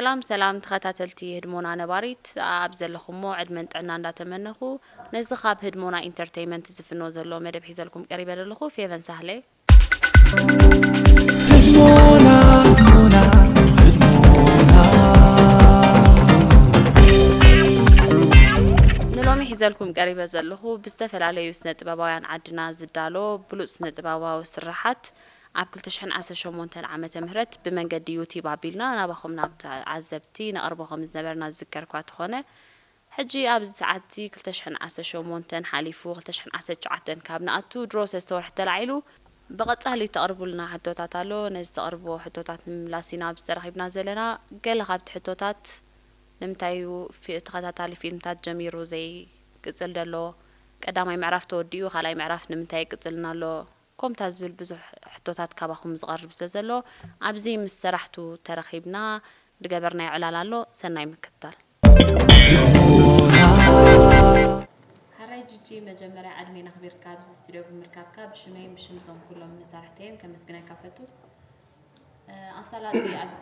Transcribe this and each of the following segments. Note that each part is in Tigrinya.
ሰላም ሰላም ተኸታተልቲ ህድሞና ነባሪት ኣብ ዘለኹሞ ዕድመን ጥዕና እንዳተመነኹ፣ ነዚ ካብ ህድሞና ኢንተርተይመንት ዝፍኖ ዘሎ መደብ ሒዘልኩም ቀሪበ ዘለኹ ፌቨን ሳህለ። ንሎሚ ሒዘልኩም ቀሪበ ዘለኹ ብዝተፈላለዩ ስነ ጥበባውያን ዓድና ዝዳሎ ብሉጽ ስነ ጥበባዊ ስርሓት ኣብ ክልተ ሽሕን ዓሰርተ ሸሞንተን ዓመተ ምህረት ብመንገዲ ዩቲብ ኣቢልና ናባኹም ናብ ተዓዘብቲ ነቕርቦ ከም ዝነበርና ዝዝከር እኳ ተኾነ፣ ሕጂ ኣብዚ ሰዓት እዚ ክልተ ሽሕን ዓሰርተ ሸሞንተን ሓሊፉ ክልተ ሽሕን ዓሰርተ ትሽዓተን ካብ ንኣቱ ድሮ ሰለስተ ወርሒ ተላዒሉ ብቐጻሊ ተቕርቡልና ሕቶታት ኣሎ። ነዚ ተቕርቦ ሕቶታት ንምምላስ ኢና ኣብዚ ተረኺብና ዘለና። ገለ ካብቲ ሕቶታት፣ ንምንታይ እዩ ፊ-፣ ተኸታታሊ ፊልምታት ጀሚሩ ዘይቅጽል ዘሎ? ቀዳማይ ምዕራፍ ተወዲኡ፣ ካልኣይ ምዕራፍ ንምንታይ ኣይቅጽልን ኣሎ? ኮምታ ዝብል ብዙሕ ሕቶታት ካባኹም ዝቐርብ ስለ ዘሎ፣ ኣብዚ ምስ ሰራሕቱ ተረኺብና ዝገበርናዮ ዕላል ኣሎ። ሰናይ ምክትታል። ሓራይ ጂጂ፣ መጀመርያ ዕድሜን ኣኽቢርካ ኣብዚ ስቱድዮ ብምርካብካ ብሽመይን ብሽም እዞም ኩሎም መሳርሕተይን ከመስግነካ ፈቱ። እ፣ ኣሳላጢ ኣብ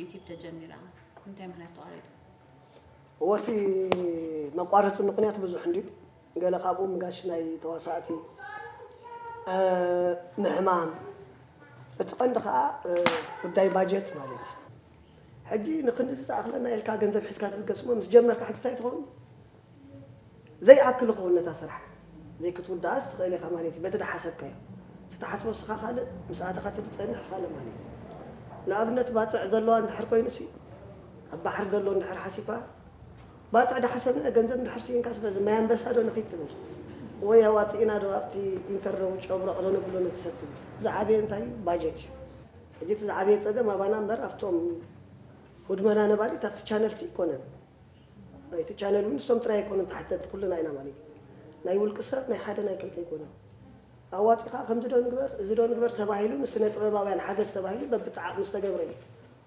ዩቲዩብ ተጀሚራ፣ እንታይ ምኽንያት ተቋሪጹ? እወ፣ እቲ መቋረጺ ምኽንያት ብዙሕ እንድዩ። ገለ ካብኡ ምጋሽ ናይ ተዋሳእቲ፣ እ፣ ምሕማም፣ እቲ ቀንዲ ከኣ፣ እ፣ ጉዳይ ባጀት ማለት እዩ። ሕጂ ንክንድዚ ዝኣኽለና ኢልካ ገንዘብ ሒዝካ ትብገስ እሞ ምስ ጀመርካ ሕጂ እንታይ ትኸውን? ዘይኣክል ይኸውን ነታ ስራሕ። ዘይክትውድኣስ ትኽእል ኢኻ ማለት እዩ፣ በቲ ደሓሰብካዮ። እቲ ትሓስቦ ንስኻ ካልእ፣ ምስ ኣተኻ እቲ ዝጸንሕ ካልእ ማለት እዩ። ንኣብነት ባጽዕ ዘለዋ እንድሕር ኮይኑሲ፣ ኣብ ባሕሪ ዘሎ እንድሕር ሓሲብካ፣ ባጽዕ ዳሓሰብና ገንዘብ እንድሕር ስኢንካስ በዚ ማይ ኣንበሳ ዶ ንኺድ ትብል? ወይ ኣዋጺእና ዶ ኣብቲ ኢንተር ዶ ጨብረቕ ዶ ነብሎ ነቲ ሰብ ትብል? ዝዓበየ እንታይ እዩ? ባጀት እዩ። ሕጂ እቲ ዝዓበየ ጸገም ኣባና እምበር ኣብቶም ህድሞና ነባሪት ኣብቲ ቻነል ሲ ኣይኮነን። ናይቲ ቻነል እውን ንሶም ጥራይ ኣይኮኑን ተሓተቲ፣ ኩልና ኢና ማለት እዩ። ናይ ውልቂ ሰብ ናይ ሓደ ናይ ክልተ ኣይኮነን። ኣዋጺኻ ከምዚ ዶ ንግበር፣ እዚ ዶ ንግበር ተባሂሉ ንስነ ጥበባውያን ሓገዝ ተባሂሉ በብቲ ዓቕሚ ዝተገብረ እዩ።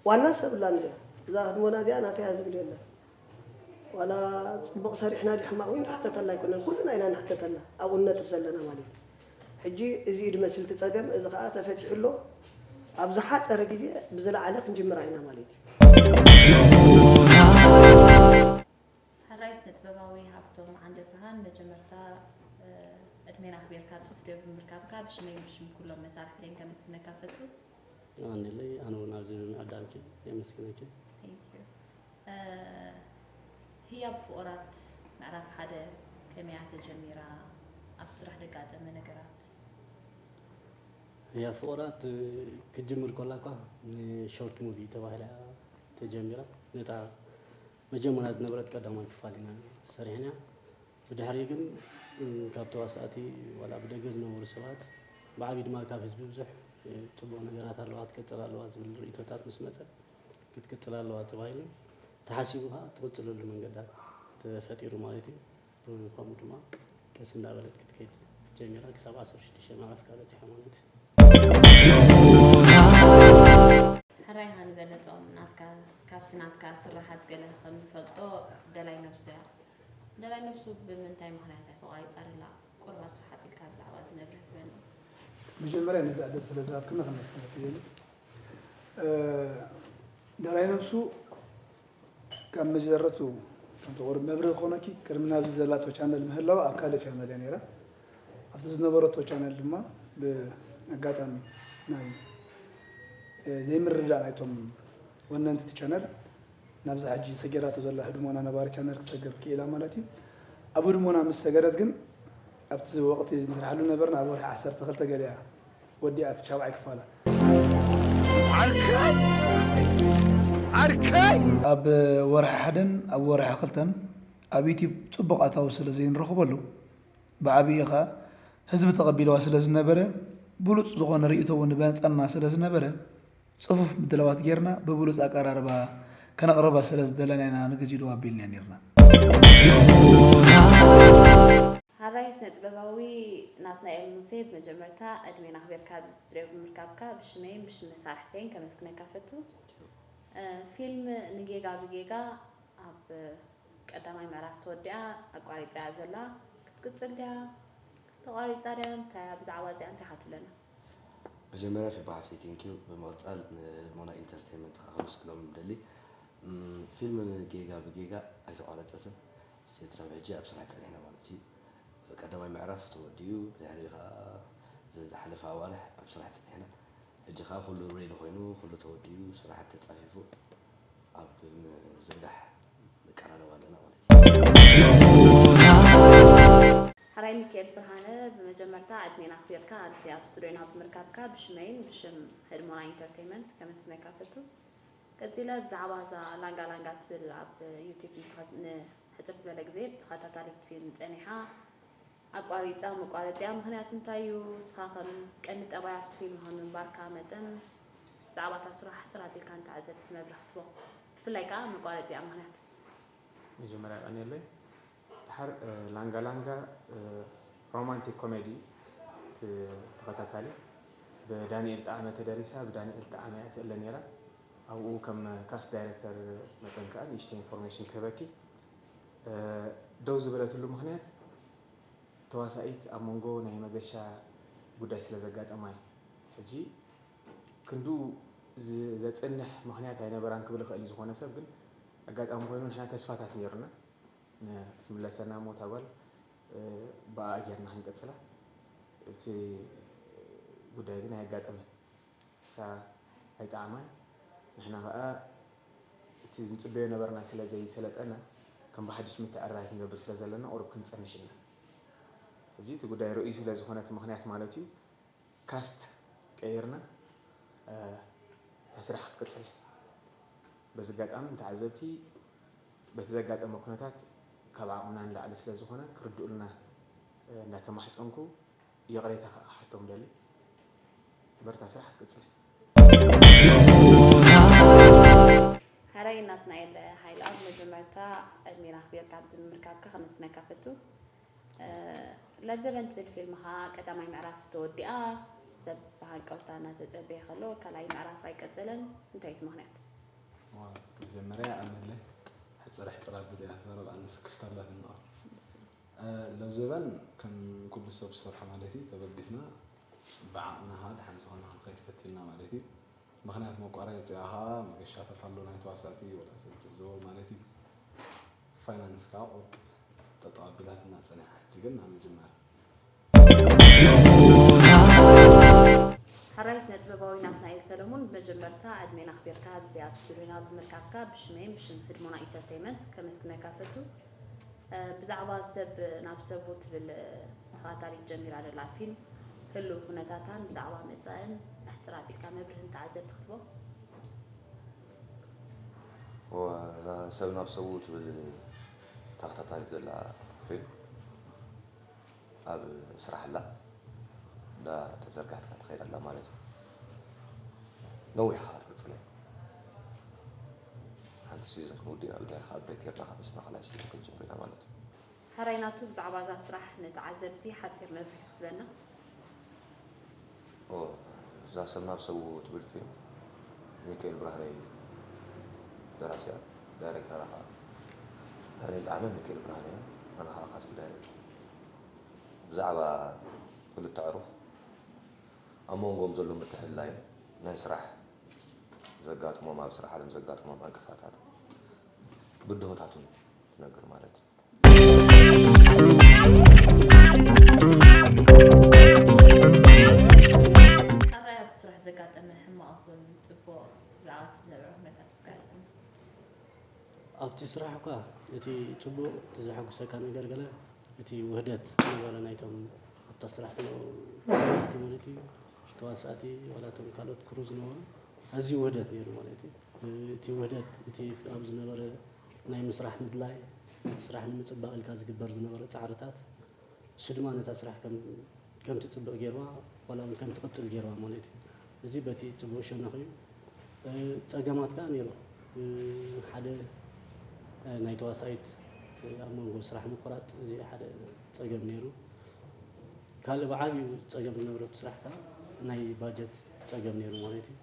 ዋና ሰብ ላን እዚኣ፣ እዛ ህድሞና እዚኣ ናተይ እያ ዝብል የለን። ዋላ ጽቡቕ ሰሪሕና ድዩ ሕማቕ እውን ንሕተተላ ኣይኮነን፣ ኩልና ኢና ንሕተተላ ኣብኡ ንነጥፍ ዘለና ማለት እዩ። ሕጂ እዚ እዩ ዝመስል እቲ ጸገም፣ እዚ ኸኣ ተፈቲሑ ኣሎ። ኣብ ዝሓጸረ ግዜ ብዝለዓለ ክንጅምራ ኢና ማለት እዩ። ሕራይ ስነ ጥበባዊ ሃብቶም ዓንደብርሃን፣ መጀመርታ፣ እ፣ ዕድሜና ኣኽቢርካ ኣብ ስቱድዮ ብምርካብካ ብሽመይን ብሽም ኩሎም መሳርሕተይን ከመስግነካ ፈቱ። የቐንየለይ፣ ኣነ እውን ኣብዚ ብምዕዳምኪ የመስግነኪ። Thank you። እ፣ ህያብ ፍቑራት ምዕራፍ ሓደ ከመይ እያ ተጀሚራ? ኣብቲ ስራሕ ዘጋጠመ ነገራት? ህያብ ፍቑራት፣ እ፣ ክትጅምር ከላ እኳ ንሾርት ሙቪ ተባሂላ እያ ተጀሚራ። ነታ መጀመርያ ዝነበረት ቀዳማይ ክፋል ኢና ሰሪሕናያ። ብድሕሪ ግን፣ እ፣ ካብ ተዋሳእቲ ዋላ ብደገ ዝነበሩ ሰባት፣ ብዓብዪ ድማ ካብ ህዝቢ ብዙሕ፣ እ፣ ጽቡቕ ነገራት ኣለዋ፣ ትቅጽል ኣለዋ ዝብል ርእይቶታት ምስ መጸ፣ ክትቅጽል ኣለዋ ተባሂሉ ተሓሲቡ ከኣ ትቕጽለሉ መንገድታት ተፈጢሩ ማለት እዩ። ብኸምኡ ድማ ቀስ እንዳበለት ክትከይድ ጀሚራ፣ ክሳብ ዓሰርተ ሽዱሽተ ምዕራፍ ከኣ በጺሓ ማለት እዩ። ሕራይ ሃኒ በለጾም፣ ናትካ፣ ካብቲ ናትካ ስራሓት ገለ ከም ንፈልጦ ደላይ ነብሱ እያ። ደላይ ነብሱ ብምንታይ ምኽንያት እያ ተቋሪጻ ዘላ? ቁሩብ ኣስፍሕ ኣቢልካ ብዛዕባ እዚ መብርሂ ትበኒ። መጀመርያ ነዛ ዕድል ስለ ዝሃብክኒ ከመስግነኪ እደሊ። እ፣ ደላይ ነብሱ ካብ መጀረቱ፣ ከምቲ ቁሩብ መብርሂ ክኾነኪ፣ ቅድሚ ናብዚ ዘላቶ ቻነል ምህላዋ ኣብ ካልእ ቻነል እያ ነይራ። ኣብቲ ዝነበረቶ ቻነል ድማ ብኣጋጣሚ ናይ፣ እ፣ ዘይምርድዳእ ናይቶም ወነንቲ እቲ ቻነል ናብዛ ሕጂ ሰጊራቶ ዘላ ህድሞና ነባሪ ቻነል ክትሰግር ክኢላ ማለት እዩ። ኣብ ህድሞና ምስ ሰገረት ግን ኣብቲ ወቕቲ ንሰርሓሉ ነበርና፣ ኣብ ወርሒ ዓሰርተ ክልተ ገለ እያ ወዲኣ እቲ ሻብዓይ ክፋላ። ዓርከይ! ዓርከይ! ኣብ ወርሒ ሓደን ኣብ ወርሒ ክልተን ኣብ ዩቲዩብ ጽቡቕ ኣታዊ ስለ ዘይንረኽበሉ፣ ብዓብዪ ኸኣ ህዝቢ ተቐቢልዋ ስለ ዝነበረ፣ ብሉጽ ዝኾነ ርእይቶ እውን ይመጸና ስለ ዝነበረ፣ ጽፉፍ ምድላዋት ጌርና ብብሉጽ ኣቀራርባ ከነቕርባ ስለ ዝደለና ኢና ንግዜኡ ደው ኣቢልናያ ኔርና። ሓራይ ስነ ጥበባዊ ናትናኤል ሙሴ፣ ብመጀመርታ ዕድሜና ኣኽቢርካ ኣብዚ ስቱድዮ ብምርካብካ ብሽመይን ብሽም መሳርሕተይን ከመስግነካ ፈቱ። እ፣ ፊልም ንጌጋ ብጌጋ ኣብ ቀዳማይ ምዕራፍ ተወዲኣ ኣቋሪጻ እያ ዘላ። ክትቅጽል ድያ? ተቋሪጻ ድያ? እንታይ እያ? ብዛዕባ እዚኣ እንታይ ኢኻ ትብለና? መጀመርያ ፊባ ሓፍተይ፣ ቴንኪዩ። ብምቕጻል ንህድሞና ኢንተርቴይንመንት ከኣ ከመስግኖም እደሊ። ፊልም ጌጋ ብጌጋ ኣይተቋረፀትን። ክሳብ ሕጂ ኣብ ስራሕ ፀኒሕና ማለት እዩ። ቀዳማይ ምዕራፍ ተወዲኡ፣ ብድሕሪኡ ከዓ ዝሓለፈ ኣዋርሕ ኣብ ስራሕ ፀኒሕና። ሕጂ ከዓ ኩሉ ሬዲ ኮይኑ፣ ኩሉ ተወዲኡ፣ ስራሓት ተፃፊፉ ኣብ ምዝርጋሕ ንቀራረብ ኣለና ማለት እዩ። ሕራይ ሚካኤል ብርሃነ፣ ብመጀመርታ ዕድሜና ኣኽቢርካ ኣብዚ ኣብ ስቱድዮና ብምርካብካ ብሽመይን ብሽም ህድሞና ኢንተርቴይመንት ከመስግነካ ፈቱ። ቀጺለ ብዛዕባ እዛ ላንጋ ላንጋ ትብል ኣብ ዩቲብ ንሕጽር ዝበለ ግዜ ብተኸታታሊት ፊልም ጸኒሓ ኣቋሪጻ መቋረጺኣ ምኽንያት እንታይ እዩ? ንስኻ ከም ቀንዲ ጠባይ ኣብቲ ፊልም ከም ምንባርካ መጠን ብዛዕባ እታ ስራሕ ሕጽር ኣቢልካ ንተዓዘብቲ መብርሂ ክትቦ ብፍላይ ከኣ መቋረጺኣ ምኽንያት። መጀመርያ የቐንየለይ። ድሓር ላንጋ ላንጋ ሮማንቲክ ኮሜዲ ተኸታታሊ ብዳንኤል ጣዕመ ተደሪሳ ብዳንኤል ጣዕመ እያ ትእለ ነይራ። ኣብኡ ከም ካስት ዳይረክተር መጠን ከዓ ንእሽተይ ኢንፎርሜሽን ክህበኪ። ደው ዝበለትሉ ምኽንያት ተዋሳኢት ኣብ መንጎ ናይ መገሻ ጉዳይ ስለ ዘጋጠማ እዩ። ሕጂ ክንድኡ ዘፅንሕ ምኽንያት ኣይነበራን ክብል ይኽእል እዩ ዝኾነ ሰብ፣ ግን ኣጋጣሚ ኮይኑ ንሕና ተስፋታት ነይሩና ክትምለሰና እሞ እታ ጓል ብኣኣ ጌርና ክንቀፅላ። እቲ ጉዳይ ግን ኣየጋጠመን። እሳ ኣይጠዓማን። ንሕና ከዓ እቲ ንፅበዮ ነበርና ስለ ዘይሰለጠና ከም ብሓድሽ ምትዕርራይ ክንገብር ስለ ዘለና ቁሩብ ክንፀንሕ ኢልና። ሕጂ እቲ ጉዳይ ርእዩ ስለ ዝኾነ እቲ ምኽንያት ማለት እዩ ካስት ቀይርና እታ ስራሕ ክትቅፅል እያ። በዚ ኣጋጣሚ ንተዓዘብቲ በቲ ዘጋጠመ ኩነታት ካብ ዓቕምና ንላዕሊ ስለ ዝኾነ ክርድኡልና እንዳተማሕፀንኩ ይቕሬታ ከዓ ክሓቶም ደሊ። እምበር እታ ስራሕ ክትቅፅል እያ። ሕራይ ናትናኤል ሃይለኣብ፣ መጀመርታ ዕድሜና ኣኽቢርካ ኣብዚ ምምርካብካ ከመስግነካ ፈቱ። ለብዘበን ትብል ፊልምኻ ቀዳማይ ምዕራፍ ተወዲኣ፣ ሰብ ብሃንቀውታ እናተጸበየ ከሎ ካልኣይ ምዕራፍ ኣይቀጸለን፣ እንታይ እቲ ምኽንያት? መጀመርያ ኣነለ ሕፅር ሕፅር ኣቢለ እያ ክዛረብ፣ ኣነ ስክፍታ ኣላትኒ። ለብዘበን ከም ኩሉ ሰብ ዝሰርሖ ማለት እዩ፣ ተበጊስና ብዓቕምና ከዓ ደሓን ዝኾነ ክንኸይድ ፈቲንና ማለት እዩ። ምኽንያት መቋረፂኣ ከዓ መገሻታት ኣሎ ናይ ተዋሳእቲ ወላ ሰብ ዝዘወር ማለት እዩ። ፋይናንስ ከዓ ቁርጥ ጠጠው ኣቢላትና ፀኒሓ። ሕጂ ግን ናብ ምጅማር። ሕራይ ስነ ጥበባዊ ናትናኤል ሰለሙን፣ ብመጀመርታ ዕድሜና ኣኽቢርካ ኣብዚ ኣብ ስቱድዮና ብምርካብካ ብሽመይን ብሽም ህድሞና ኢንተርተይመንት ከመስግነካ ፈቱ። ብዛዕባ ሰብ ናብ ሰቡ ትብል ተኸታታሊት ጀሚራ ዘላ ፊልም ህሉው ኩነታታን ብዛዕባ መጻእን ኣሕጽር ኣቢልካ መብርሂ ንተዓዘብቲ ክትቦ። እዛ ሰብ ናብ ሰቡ ትብል ተኸታታሊት ዘላ ፊልም ኣብ ስራሕ ኣላ፣ እንዳተዘርጋሕትካ ትኸይድ ኣላ ማለት እዩ። ነዊሕ ከዓ ትቅፅል እያ። ሓንቲ ሲዝን ክንውድእ ኢና፣ ብድሕሪ ከዓ ብሬክ ጌርና ከዓ ምስና ካልኣይ ሲዝን ክንጅምር ኢና ማለት እዩ። ሕራይ ናቱ ብዛዕባ እዛ ስራሕ ንተዓዘብቲ ሓፂር መብርሂ ክትበና። እዛ ሰብ ናብ ሰቡ ትብል ፊልም ሚካኤል ብርሃነ እዩ ደራሲያ፣ ዳይሬክተራ ከዓ ዳንኤል ጣዕመ ሚካኤል ብርሃነ እዩ። ኣነ ከዓ ካስት ዳይሬክተር። ብዛዕባ ክልተ ኣዕሩኽ ኣብ መንጎኦም ዘሎ ምትሕልላይን ናይ ስራሕ ዘጋጥሞም ኣብ ስራሕ ዓለም ዘጋጥሞም ዕንቅፋታት ብድሆታቱን ትነግር ማለት እዩ። ኣብራይ ኣብቲ ስራሕ ዘጋጠመ ሕማቕ ይኹን ፅቡቕ ብዛዕባ እቲ ዝነበረ ኩነታት እስከ ኣረድእና። ኣብቲ ስራሕ እኳ እቲ ፅቡቕ እቲ ዘሐጉሰካ ነገር ገለ እቲ ውህደት ነበረ ናይቶም ኣብታ ስራሕ ዝነበሩ ሰራሕቲ ማለት እዩ ተዋሳእቲ ዋላ እቶም ካልኦት ክሩ ዝነበሩ ኣዝዩ ውህደት ነይሩ ማለት እዩ። እቲ ውህደት እቲ ኣብ ዝነበረ ናይ ምስራሕ ምድላይ ነቲ ስራሕ ንምፅባቕ ኢልካ ዝግበር ዝነበረ ፃዕርታት እሱ ድማ ነታ ስራሕ ከም ከም ትፅብቕ ገይርዋ ዋላ እውን ከም ትቕፅል ገይርዋ ማለት እዩ። እዚ በቲ ፅቡቕ ሸነኽ እዩ። ፀገማት ከዓ ነይሩ። ሓደ ናይ ተዋሳኢት ኣብ መንጎ ስራሕ ምቁራፅ እዚ ሓደ ፀገም ነይሩ። ካልእ ብዓብዩ ፀገም ዝነበረቱ ስራሕ ከዓ ናይ ባጀት ፀገም ነይሩ ማለት እዩ።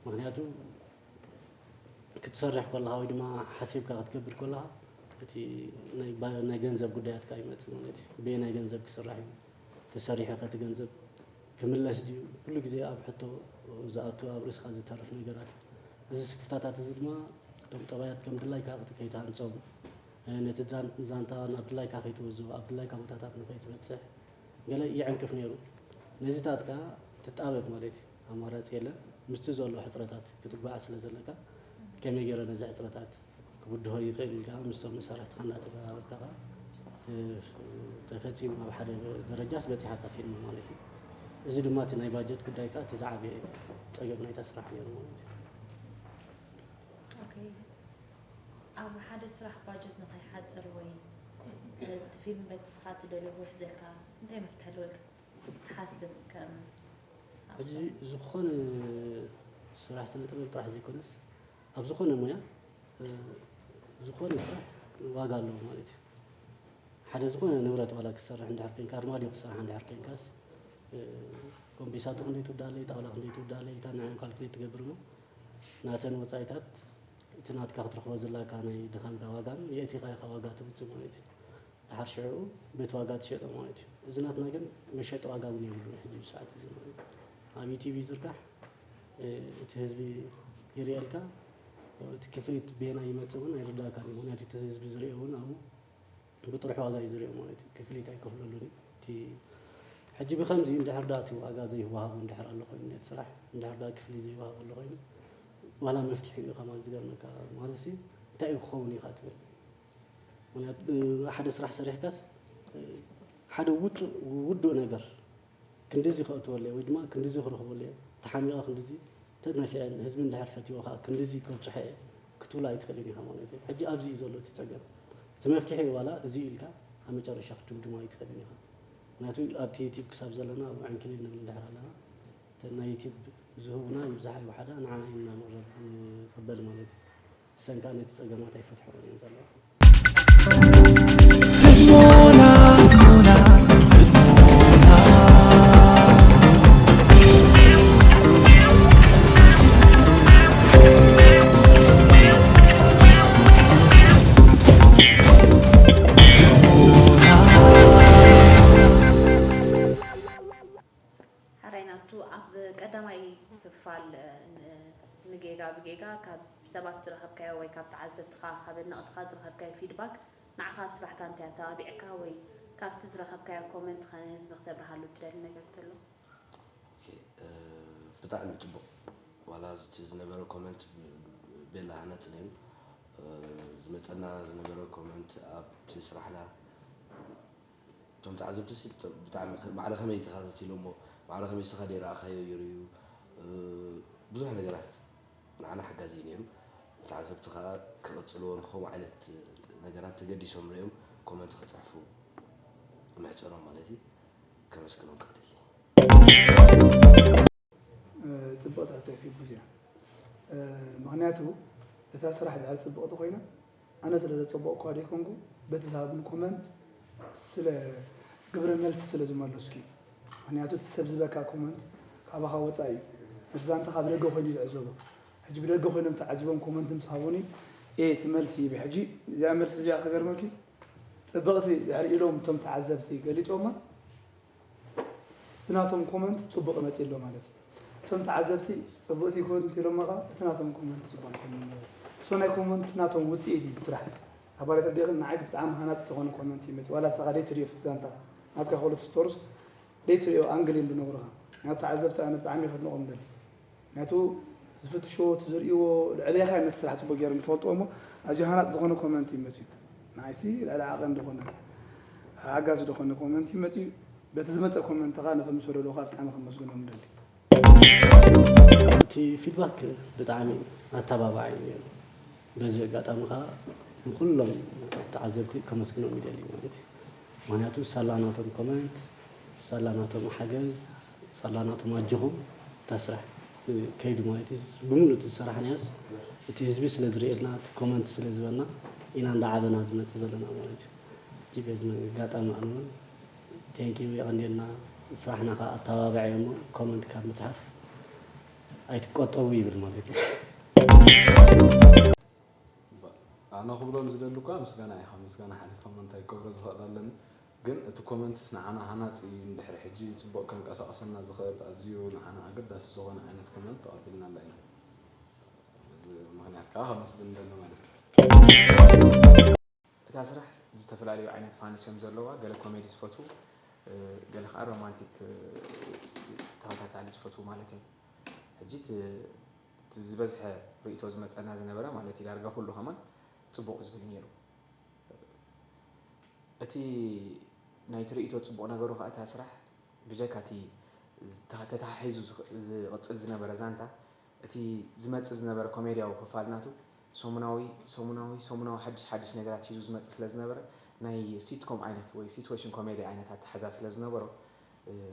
ምክንያቱ ክትሰርሕ ከለኻ ወይ ድማ ሓሲብካ ክትገብር ከለኻ እቲ ናይ ገንዘብ ጉዳያት ከዓ ይመፅእ ማለት እዩ። በየናይ ገንዘብ ክስራሕ እዩ ተሰሪሑ ከ እቲ ገንዘብ ክምለስ ድዩ? ኩሉ ግዜ ኣብ ሕቶ ዝኣቱ ኣብ ርእስኻ ዝተርፍ ነገራት እዩ። እዚ ስክፍታታት እዚ ድማ እቶም ጠባያት ከም ድላይካ ከይትሃንጾም፣ ነቲ ዛንታ ናብ ድላይካ ከይትወዝቦ፣ ኣብ ድላይካ ቦታታት ንኸይትበጽሕ ገለ ይዕንቅፍ ነይሩ። ነዚታት ከኣ ትጣበብ ማለት እዩ። ኣማራጺ የለን። ምስቲ ዘሎ ሕጽረታት ክትጓዓዝ ስለ ዘለካ፣ ከመይ ገይረ ነዚ ሕጽረታት ክብድሆ ይኽእል ኢልካ ምስቶም መሳርሕትኻ እናተዘራረብካ ከኣ፣ ተፈጺሙ ኣብ ሓደ ደረጃስ በጺሓ እታ ፊልም ማለት እዩ። እዚ ድማ እቲ ናይ ባጀት ጉዳይ ከኣ እቲ ዝዓበየ ጸገም ናይታ ስራሕ ነይሩ ማለት እዩ። ኦኬ። ኣብ ሓደ ስራሕ ባጀት ንኸይሓጽር ወይ እቲ ፊልም በቲ ንስኻ ትደልዮ ክውሕዘልካ እንታይ መፍትሒ ኣለወልካ ትሓስብ? ከም ሕጂ ዝኾነ ስራሕ ስነ ጥበብ ጥራሕ ዘይኮነስ ኣብ ዝኾነ ሞያ ዝኾነ ስራሕ ዋጋ ኣለዎ ማለት እዩ። ሓደ ዝኾነ ንብረት ዋላ ክትሰርሕ እንድሕር ኮንካ ኣርማድዮ ክትሰርሕ እንድሕር ኮንካስ ኮምቢሳቶ ክንደይ ትውዳለይ ጣውላ ክንደይ ትውዳለይ ኢልካ ንዕን ካልኩሌት ትገብር እሞ ናተን ወፃኢታት እቲ ናትካ ክትረኽቦ ዘለካ ናይ ድኻምካ ዋጋን የእቲኻኻ ዋጋ ትውፅእ ማለት እዩ። ድሓር ሽዑ በቲ ዋጋ ትሸጦ ማለት እዩ። እዚ ናትና ግን መሸጢ ዋጋ እውን የብሉን ሕጂ ሰዓት እዚ ማለት እዩ። ኣብ ዩቲብ ይዝርጋሕ እቲ ህዝቢ ይርእየልካ እቲ ክፍሊት ቤና ይመፅእ እውን ኣይርዳእካን እዩ። ምክንያቱ እቲ ህዝቢ ዝርእዮ እውን ኣብኡ ብጥርሑ ዋጋ እዩ ዝሪኦ ማለት እዩ። ክፍሊት ኣይከፍለሉን እዩ። እቲ ሕጂ ብከምዚ እንድሕር ዳ እቲ ዋጋ ዘይወሃቦ እንድሕር ኣሎ ኮይኑ ነቲ ስራሕ እንድሕር ዳ ክፍሊት ዘይወሃቦ ኣሎ ኮይኑ ዋላ መፍትሒ እዩ ከማን ዝገርመካ ማለት ሲ እንታይ እዩ ክኸውን ኢኻ ትብል ምክንያቱ ሓደ ስራሕ ሰሪሕካስ ሓደ ውፁእ ውዱእ ነገር ክንድዚ ከእትወለይ ወይ ድማ ክንድዚ ክረኽበለይ ተሓሚቐ ክንድዚ ተነፊዐ ህዝቢ እንድሕር ፈትዎ ከዓ ክንድዚ ከብፅሖ እየ ክትብሎ ኣይትኽእልን ኢኻ ማለት እዩ። ሕጂ ኣብዚ እዩ ዘሎ እቲ ፀገም። እቲ መፍትሒ ዋላ እዚ ኢልካ ኣብ መጨረሻ ክትድምድሞ ኣይትኽእልን ኢኻ። ምክንያቱ ኣብቲ ዩቲብ ክሳብ ዘለና ኣብ ዕንክሊል ንብል እንድሕር ኣለና እተን ናይ ዩቲብ ዝህቡና ይብዝሓ ይውሓዳ ንዓና ኢና ንቕረብ ንቕበል ማለት እዩ። እሰን ከዓ ነቲ ፀገማት ኣይፈትሐኦን እየን ዘለዋ። ሓራይ ናቱ ኣብ ቀዳማይ ክፋል ንጌጋ ብጌጋ ካብ ሰባት ዝረኸብካዮ ወይ ካብ ተዓዘብትኻ ካብ ኣድነቕትኻ ዝረኸብካዮ ፊድባክ ንዓኻ ኣብ ስራሕካ እንታይ ኣተባቢዕካ ወይ ካብቲ ዝረኸብካዮ ኮመንት ኸ ንህዝቢ ክተብርሃሉ እትደሊ ነገር ተሎ? ብጣዕሚ ፅቡቕ ዋላ እቲ ዝነበረ ኮመንት ቤላ ሃናፂ ነይሩ ዝመፀና ዝነበረ ኮመንት ኣብቲ ስራሕና እቶም ተዓዘብቲ ሲ ብጣዕሚ ማዕረ ከመይ ተኸታቲሎሞ ማዕረ ከመይ ስኻ ደይረኣኻዮ ይርእዩ ብዙሕ ነገራት ንዓና ሓጋዚ እዩ ነይሩ ንተዓዘብቲ ከዓ ክቕፅልዎ ንከምኡ ዓይነት ነገራት ተገዲሶም ሪኦም ኮመንት ክፅሕፉ ምሕፀኖም ማለት እዩ ከመስግኖም ክደሊ ፅብቕቲ ሕቶ ፊልም እዚኣ ምኽንያቱ እታ ስራሕ ድሕር ፅብቕቲ ኮይና ኣነ ስለ ዘፀበቕኳ ደይኮንኩ በቲ ዝሃቡኒ ኮመንት ስለ ግብረ መልሲ ስለ ዝመለስኩ እዩ። ምኽንያቱ እቲ ሰብ ዝበካ ኮመንት ካባኻ ወፃኢ እዩ። ነቲ ዛንታ ካብ ደገ ኮይኑ እዩ ዝዕዘቦ። ሕጂ ብደገ ኮይኖም ተዓዚቦም ኮመንት ምስ ሃቡኒ እየ እቲ መልሲ ይብል። ሕጂ እዚኣ መልሲ እዚኣ ክገርመኪ ፅብቕቲ ድሕሪ ኢሎም እቶም ተዓዘብቲ ገሊፆማ እቲ ናቶም ኮመንት ፅቡቕ መፂ ኣሎ ማለት እዩ። እቶም ተዓዘብቲ ፅብቕቲ ኮመንት ኢሎም መቓ እቲ ናቶም ኮመንት ፅቡቕ ኣይኮነን ማለት እዩ። ሶ ናይ ኮመንት ናቶም ውፅኢት እዩ ስራሕ። ኣባላት ኣዴኽን ንዓይ ብጣዕሚ ሃናፂ ዝኾነ ኮመንት እዩ መፂ ዋላ ንስኻ ደይትሪኦ እቲ ዛንታ ናትካ ከሎ ትስቶርስ ደይትሪኦ ኣንግል እዮም ዝነግሩኻ። ናይ ተዓዘብቲ ኣነ ብጣዕሚ እየ ከድንቖም ደሊ። ምክንያቱ ዝፍትሽዎ እቲ ዝርእይዎ ልዕሌኻ እዮም ነቲ ስራሕ ፅቡቅ ገይሮም ዝፈልጥዎ እሞ ኣዝዩ ሃናፂ ዝኾነ ኮመንት እዩ መፅዩ። ንዓይሲ ልዕሊ ዓቐን ዝኾነ ሓጋዚ ዝኾነ ኮመንት እዩ መፅዩ። በቲ ዝመፀ ኮመንት ኸዓ ነቶም ዝሰደዱኻ ብጣዕሚ ከመስግኖም ንደሊ። እቲ ፊድባክ ብጣዕሚ ኣተባባዒ እዩ ነይሩ። በዚ ኣጋጣሚ ከዓ ንኩሎም ተዓዘብቲ ከመስግኖም ይደሊ ማለት እዩ። ምክንያቱ ሳላ ናቶም ኮመንት፣ ሳላ ናቶም ሓገዝ፣ ሳላ ናቶም ኣጆኹም እታ ስራሕ ከይዱ ማለት እዩ። ብምሉእ እቲ ዝሰራሕናዮስ እቲ ህዝቢ ስለ ዝርእየልና እቲ ኮመንት ስለ ዝበልና ኢና እንዳዓበና ዝመፅእ ዘለና ማለት እዩ። ሕጂ በዚ ኣጋጣሚ ኣነ እውን ቴንኪዩ የቐንየልና። ስራሕና ከዓ ኣተባባዒ እሞ ኮመንት ካብ ምፅሓፍ ኣይትቆጠቡ ይብል ማለት እዩ። ኣነ ክብሎም ዝደሊ እኳ ምስጋና እዩ። ካብ ምስጋና ሓሊፈ እሞ እንታይ ክገብሮ ዝኽእል ኣለኒ? ግን እቲ ኮመንትስ ንዓና ሃናፂ እዩ። እንድሕሪ ሕጂ ፅቡቕ ከንቀሳቕሰና ዝኽእል ኣዝዩ ንዓና ኣገዳሲ ዝኾነ ዓይነት ኮመንት ተቐቢልናላ ኢና። በዚ ምኽንያት ከዓ ከመስግን ደሎ ማለት እዩ። እታ ስራሕ ዝተፈላለዩ ዓይነት ፋንስ እዮም ዘለዋ። ገለ ኮሜዲ ዝፈትዉ፣ ገለ ከዓ ሮማንቲክ ተኸታታሊ ዝፈትዉ ማለት እዮም። ሕጂ እቲ ዝበዝሐ ርእቶ ዝመፀና ዝነበረ ማለት እዩ ዳርጋ ኩሉ ከማን ፅቡቕ ዝብል ነይሩ። እቲ ናይቲ ርእቶ ፅቡቕ ነገሩ ከዓ እታ ስራሕ ብጀካ እቲ ተተሓሒዙ ዝቕፅል ዝነበረ ዛንታ እቲ ዝመፅእ ዝነበረ ኮሜድያዊ ክፋል ናቱ ሰሙናዊ ሰሙናዊ ሰሙናዊ ሓድሽ ሓድሽ ነገራት ሒዙ ዝመፅእ ስለ ዝነበረ ናይ ሲትኮም ዓይነት ወይ ሲትዌሽን ኮሜዲ ዓይነት ኣተሓዛ ስለ ዝነበሮ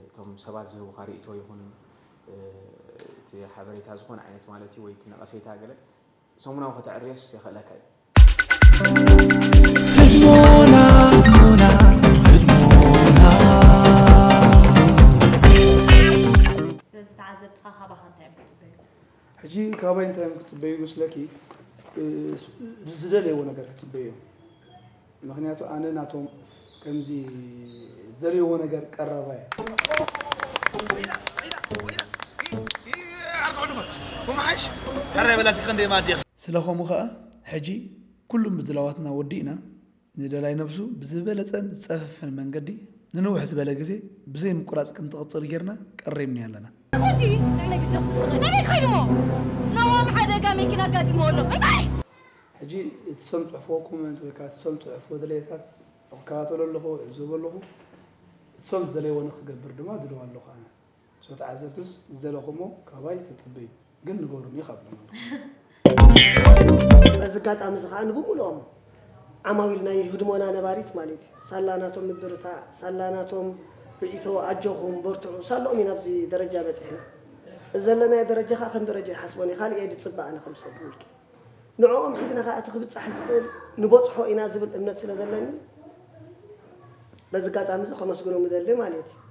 እቶም ሰባት ዝህቡካ ርእቶ ይኹን እቲ ሓበሬታ ዝኾነ ዓይነት ማለት እዩ ወይ እቲ ነቐፌታ ገለ ሰሙናዊ ከተዕርዮስ የኽእለካ እዩ። ህድሞና ህድሞና ህድሞና ስለዚ ተዓዘብትኻ ካባኻ እንታይ እዮም ክፅበዩ? ሕጂ ካባይ እንታይ እዮም ክፅበዩ ይመስለኪ? ዝደለይዎ ነገር ክፅበዩ እዮም። ምኽንያቱ ኣነ ናቶም ከምዚ ዝደለይዎ ነገር ቀረባ እየ። ኣርባዕኡ ንፈት ወመሓይሽ ሕራይ በላሲ ከንደይ ማዲ ስለኸምኡ ኸኣ ሕጂ ኩሉ ምድላዋትና ወዲእና ንደላይ ነብሱ ብዝበለጸን ዝጸፈፈን መንገዲ ንንውሕ ዝበለ ግዜ ብዘይ ምቁራጽ ከምትቕጽል ጌርና ቀሪብንዮ ኣለና። ኣቦቲ ንዕነይ ብጃኹም ስቕ ኢልኩም ኣበይ ከይድሞ? ነዋም ሓደጋ መኪና ኣጋጢምዎ ኣሎ። እንታይ? ሕጂ እቲ ሰብ ጽሕፍዎ ኮመንት ወይ ከዓ እቲ ሰብ ጽሕፍዎ ድሌታት እከታተሎ ኣለኹ፣ እዕዘቦ ኣለኹ። እቲ ሰብ ዝደለይዎ ንክገብር ድማ ድልው ኣለኹ ኣነ። So ተዓዘብትስ ዝደለኹሞ ካባይ ተጸበዩ፣ ግን ንገሩኒ ካብ በዚ ኣጋጣሚ እዚ ከዓ ንብሙሉኦም ዓማዊል ናይ ህድሞና ነባሪት ማለት እዩ ሳላ ናቶም ምብርታዕ ሳላ ናቶም ርእይቶ ኣጆኹም በርትዑ ሳለኦም ኢና ኣብዚ ደረጃ በፂሕና። እዚ ዘለናዮ ደረጃ ከዓ ከም ደረጃ ይሓስቦን እየ ካልእ እየ ዝፅበ ኣነ ከም ሰብ ብውልቂ ንዕኦም ሒዝና ከዓ እቲ ክብፃሕ ዝኽእል ንበፅሖ ኢና ዝብል እምነት ስለ ዘለኒ በዚ ኣጋጣሚ እዚ ከመስግኖም እደሊ ማለት እዩ።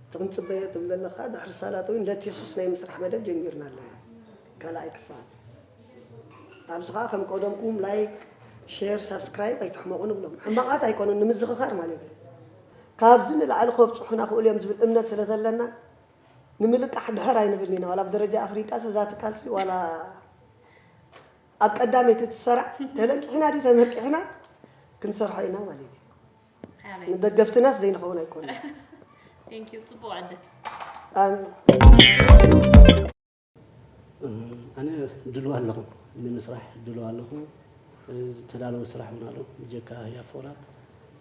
እቲ ክንጽበዮ ትብል ዘለኻ ድሕሪ ሳላጥ እውን ልደት የሱስ ናይ ምስራሕ መደብ ጀሚርና ኣለና ካልኣይ ክፋል ኣብዚ ኸዓ ከም ቀደምኩም ላይክ ሼር ሳብስክራይብ ኣይትሕመቑ ንብሎም ሕማቓት ኣይኮኑን ንምዝኽኻር ማለት እዩ ካብዚ ንላዕሊ ከብፅሑና ክእሉ እዮም ዝብል እምነት ስለ ዘለና ንምልቃሕ ድሕር ኣይንብልን ኢና ዋላ ብደረጃ ኣፍሪቃ እዛ ትካልሲ ዋላ ኣብ ቀዳመይቲ ትሰራዕ ተለቂሕና ድዩ ተመርቂሕና ክንሰርሖ ኢና ማለት እዩ ንደገፍትናስ ዘይንኸውን ኣይኮነ። Thank you ጽቡቕ ዕድል። ኣሜን። ኣነ ድልው ኣለኹ ንምስራሕ ድልው ኣለኹ ዝተዳለወ ስራሕ እውን ኣሎ ብጀካ ህያብ ፍቕራት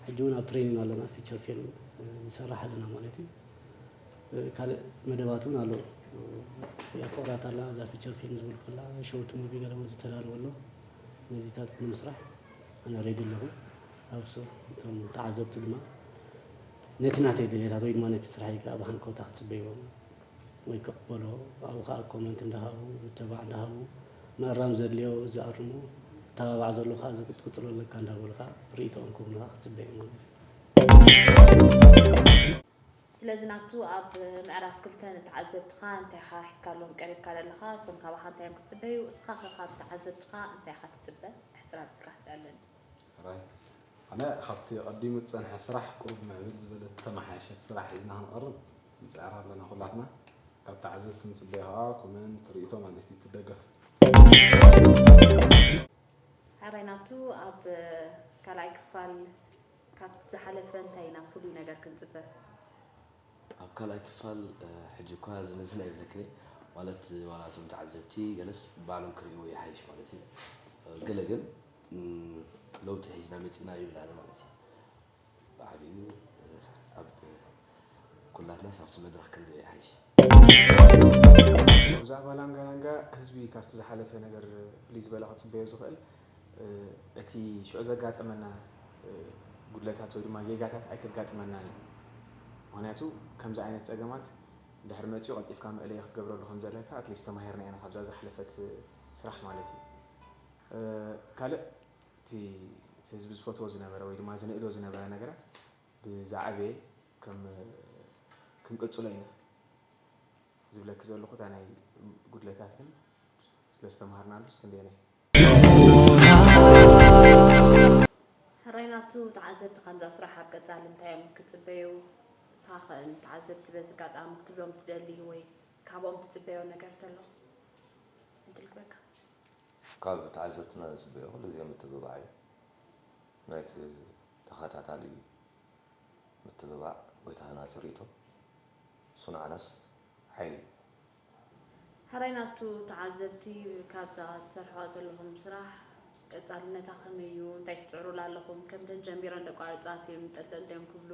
ሕጂ እውን ኣብ ትሬኒንግ ኣለና ፊቸር ፊልም ንሰርሕ ኣለና ማለት እዩ ካልእ መደባት እውን ኣሎ ህያብ ፍቕራት ኣላ እዛ ፊቸር ፊልም ዝብል ከላ ሸውት ሙቪ ገለ እውን ዝተዳለወ ኣሎ ነዚታት ንምስራሕ ኣነ ሬዲ ኣለኹ ኣብ እቶም ተዓዘብቲ ድማ ነቲ ናተይ ድሌታት ወይ ድማ ነቲ ስራሐይ ከዓ ብሃንቀውታ ክፅበይዎ ወይ ክቕበሎ ኣብኡ ከዓ ኮመንት እንዳሃቡ ምትብባዕ እንዳሃቡ ምእራም ዘድልዮ ዝኣርሙ ተባባዕ ዘሎ ከዓ ዝቅፅሎ ኣለካ እንዳበሉ ከዓ ርእይቶኦም ክህቡና ክፅበ እዩ ማለት እዩ። ስለዚ ናቱ ኣብ ምዕራፍ ክልተ ንተዓዘብትኻ እንታይ ኢኻ ሒዝካሎም ቀሪብካ ዘለኻ? እሶም ካባኻ እንታይ እዮም ክጽበዩ? እስኻ ኸ ካብ ተዓዘብትኻ እንታይ ኢኻ ትጽበ? ኣሕጽር ኣቢልካ ክትደኣለኒ። ሕራይ ኣነ ካብቲ ቀዲሙ ዝጸንሐ ስራሕ ቁሩብ ምዕብል ዝበለት ዝተመሓየሸት ስራሕ ሒዝና ክንቐርብ ንጽዕር ኣለና ኩላትና። ካብ ተዓዘብቲ ንጽበዮ ከኣ ኮመንት፣ ርእይቶ ማለት እዩ፣ ትደገፍ። ሕራይ ናቱ ኣብ ካልኣይ ክፋል ካብ ዝሓለፈ እንታይ ኢና ፍሉይ ነገር ክንጽበ? ኣብ ካልኣይ ክፋል ሕጂ እኳ ዝንዝን ኣይብለክን ማለት ዋላ እቶም ተዓዘብቲ ገለስ ባዕሎም ክርእይዎ ይሓይሽ ማለት እዩ። ገለ ግን ለውጢ ሒዝና መፂና ይብል ኣነ ማለት እዩ። ብዓብዩ ኣብ ኩላትናስ ኣብቲ መድረኽ ክንሪኦ ይሓይሽ። ብዛዕባ ላንጋላንጋ ህዝቢ ካብቲ ዝሓለፈ ነገር ፍልይ ዝበለ ክፅበዮ ዝኽእል እቲ ሽዑ ዘጋጠመና ጉድለታት ወይ ድማ ጌጋታት ኣይከጋጥመናን እዩ። ምክንያቱ ከምዚ ዓይነት ፀገማት ድሕሪ መፂኡ ቀልጢፍካ መእለየ ክትገብረሉ ከም ዘለካ ኣትሊስት ተማሂርና ኢና ካብዛ ዝሓለፈት ስራሕ ማለት እዩ። ካልእ እቲ ህዝቢ ዝፈትዎ ዝነበረ ወይ ድማ ዝንእዶ ዝነበረ ነገራት ብዝዓበየ ክንቅፅሎ ኢና ዝብለኪ ዘለኹ እታ ናይ ጉድለታት ግን ስለዝተምሃርናሉስ ክንደየናይ ሕራይ ናቱ ተዓዘብቲ ከምዛ ስራሕ ኣብ ቀፃሊ እንታይ እዮም ክፅበዩ ንስኻ ከ ንተዓዘብቲ በዚ ኣጋጣሚ ክትብሎም ትደሊ ወይ ካብኦም ትፅበዮ ነገር ተሎ ዕድል ክበካ ካብ ተዓዘብትና ንጽበዮ ኩሉ ግዜ ምትብባዕ እዩ። ናይቲ ተኸታታሊ ምትብባዕ ወይ ተሃናጺ ርእይቶ፣ እሱ ንዓናስ ሓይሊ እዩ። ሕራይ ናቱ ተዓዘብቲ ካብዛ ትሰርሕዋ ዘለኹም ስራሕ ቀጻልነታ ከመይ እዩ? እንታይ ትጽዕሩላ ኣለኹም? ከምተን ጀሚረን ደቋርጻ ፊልም ጠልጠል ድዮም ክብሉ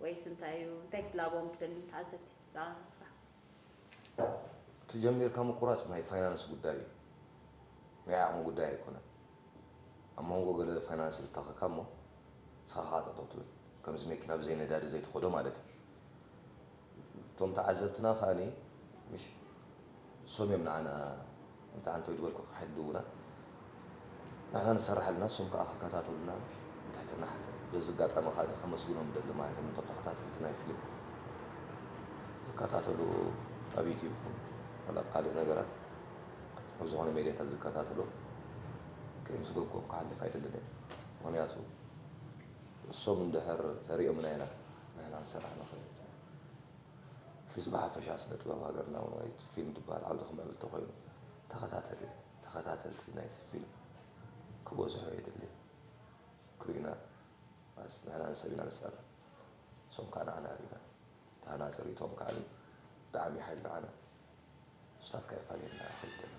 ወይስ እንታይ እዩ? እንታይ ክትላቦም ትደሊ ንተዓዘብቲ ብዛዕባ ስራሕ? እቲ ጀሚርካ ምቁራጽ ናይ ፋይናንስ ጉዳይ እዩ። ናይ ዓቕሚ ጉዳይ ኣይኮነን። ኣብ መንጎ ገለ ፋይናንስ ዝታኸካ እሞ ንስኻ ከዓ ጠጠው ትብል። ከምዚ መኪና ብዘይ ነዳዲ ዘይትኸዶ ማለት እዩ። እቶም ተዓዘብትና ከዓኒ ምሽ እሶም እዮም ንዓና እንታይ ኣንተ ዝበልኩ ክሕድውና ንሕና ንሰርሕ ኣለና እሶም ከዓ ክከታተሉና ምሽ ንትሕትና ሓተ በዚ ኣጋጣሚ ከዓ ከመስግኖም ደሊ ማለት እዮም እቶም ተኸታተልቲ ናይ ፊልም ዝከታተሉ ኣብ ዩቲብ ይኹን ወላ ኣብ ካልእ ነገራት ኣብ ዝኾነ ሜድያታት ዝከታተሉ ከየመስገንኩም ክሓልፍ ኣይደልን እየ ምክንያቱ እሶም እንድሕር ተሪኦምና ኢና ንሕና ክንሰርሕ ንኽእል ሕዚ ብሓፈሻ ስነ ጥበብ ሃገርና እውን ወይ ፊልም ዝበሃል ዓውዲ ክምዕብል ተኮይኑ ተኸታተሊ ተኸታተልቲ ናይቲ ፊልም ክበዝሑ የድሊ ክርእዩና ንሕና ንሰብ ኢና ንፀርፍ እሶም ከዓ ንዓና ርኢና ተሃናፂ ርእቶም ከዓ ብጣዕሚ ሓይሊ ንዓና ንስታትካ የፋልየና ክብል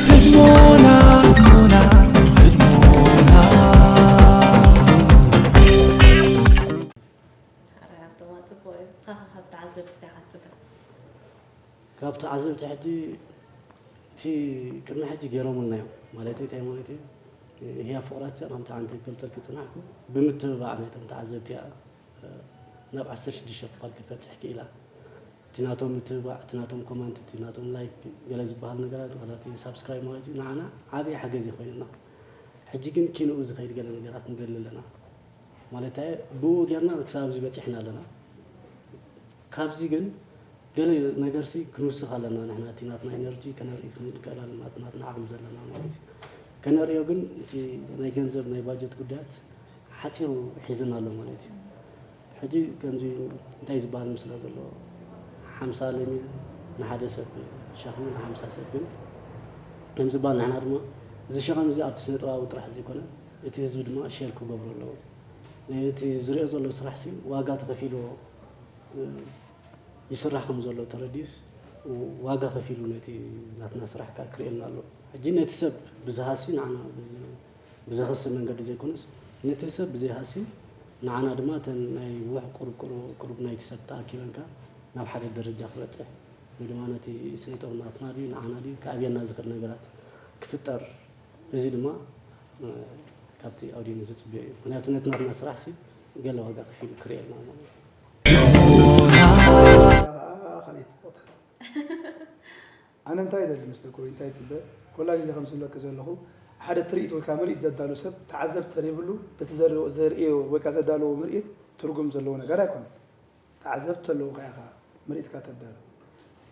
ህድሞና ህድሞና ህድሞና ሓራይ ሃብቶም ኣጽብቆ እዩ። ንስኻ ኸ ካብ ተዓዘብቲ እንታይ ኢኻ ትጽበ? ካብ ተዓዘብቲ ሕጂ እቲ ቅድሚ ሕጂ ገይሮምልና እዮም ማለት እንታይ ማለት እዩ ህያ ፍቕራት ከምቲ ዓንተ ክገልጸልክ ጽናሕኩ ብምትብባዕ ናይቶም ተዓዘብቲ እያ ናብ ዓሰርተ ሽዱሽተ ክፋል ክትበጽሕ ክኢላ እቲ ናቶም ምትብባዕ እቲ ናቶም ኮመንት እቲ ናቶም ላይክ ገለ ዝበሃል ነገራት ዋላ እቲ ሳብስክራይብ ማለት እዩ ንዓና ዓብዪ ሓገዝ ይኾይንና ሕጂ ግን ኪንኡ ዝኸይድ ገለ ነገራት ንደሊ ኣለና ማለት ብኡ ጌርና ክሳብ እዚ በፂሕና ኣለና ካብዚ ግን ገለ ነገርሲ ክንውስኽ ኣለና ንሕና እቲ ናትና ኢነርጂ ከነርኢ ክንክእል ኣለና እቲ ናትና ዓቕሚ ዘለና ማለት እዩ ከነርእዮ ግን እቲ ናይ ገንዘብ ናይ ባጀት ጉዳያት ሓፂሩ ሒዝና ኣሎ ማለት እዩ ሕጂ ከምዚ እንታይ ዝበሃል ምስላ ዘሎ ሓምሳ ለሚን ንሓደ ሰብ ሸኽሚ ንሓምሳ ሰብ ግን ከም ዝበሃል ንሕና ድማ እዚ ሸኸም እዚ ኣብቲ ስነ ጥበባዊ ጥራሕ ዘይኮነ እቲ ህዝቢ ድማ ሼር ክገብሮ ኣለዎ እቲ ዝሪኦ ዘሎ ስራሕ ሲ ዋጋ ተኸፊልዎ ይስራሕ ከም ዘሎ ተረዲኡስ ዋጋ ከፊሉ ነቲ ናትና ስራሕ ከዓ ክርእየልና ኣለዎ ሕጂ ነቲ ሰብ ብዝሃሲ ንዓና ብዘኸሲ መንገዲ ዘይኮነስ ነቲ ሰብ ብዘይሃሲ ንዓና ድማ እተን ናይ ውሕ ቁሩብ ቁሩብ ቁሩብ ናይቲ ሰብ ተኣኪበን ከዓ ናብ ሓደ ደረጃ ክበፅሕ ወይ ድማ ነቲ ስነ ጥበብ ናትና ድዩ ንዓና ድዩ ክዕብየና ዝኽእል ነገራት ክፍጠር እዚ ድማ ካብቲ ኣውዲን ዝፅበዮ እዩ ምክንያቱ ነቲ ናትና ስራሕ ሲ ገለ ዋጋ ከፊሉ ክርእየልና ማለት እዩ ኣነ እንታይ ይደሊ መስለኩ ወይ እንታይ ይፅበ ኮላ ግዜ ከም ዝብለኪ ዘለኹ ሓደ ትርኢት ወይ ከዓ ምርኢት ዘዳሉ ሰብ ተዓዘብቲ ተሪብሉ እቲ ዘርእዮ ወይ ከዓ ዘዳለዎ ምርኢት ትርጉም ዘለዎ ነገር ኣይኮነን ተዓዘብቲ ተለዉ ከዓ ኢኻ ምርኢትካ ተዳሉ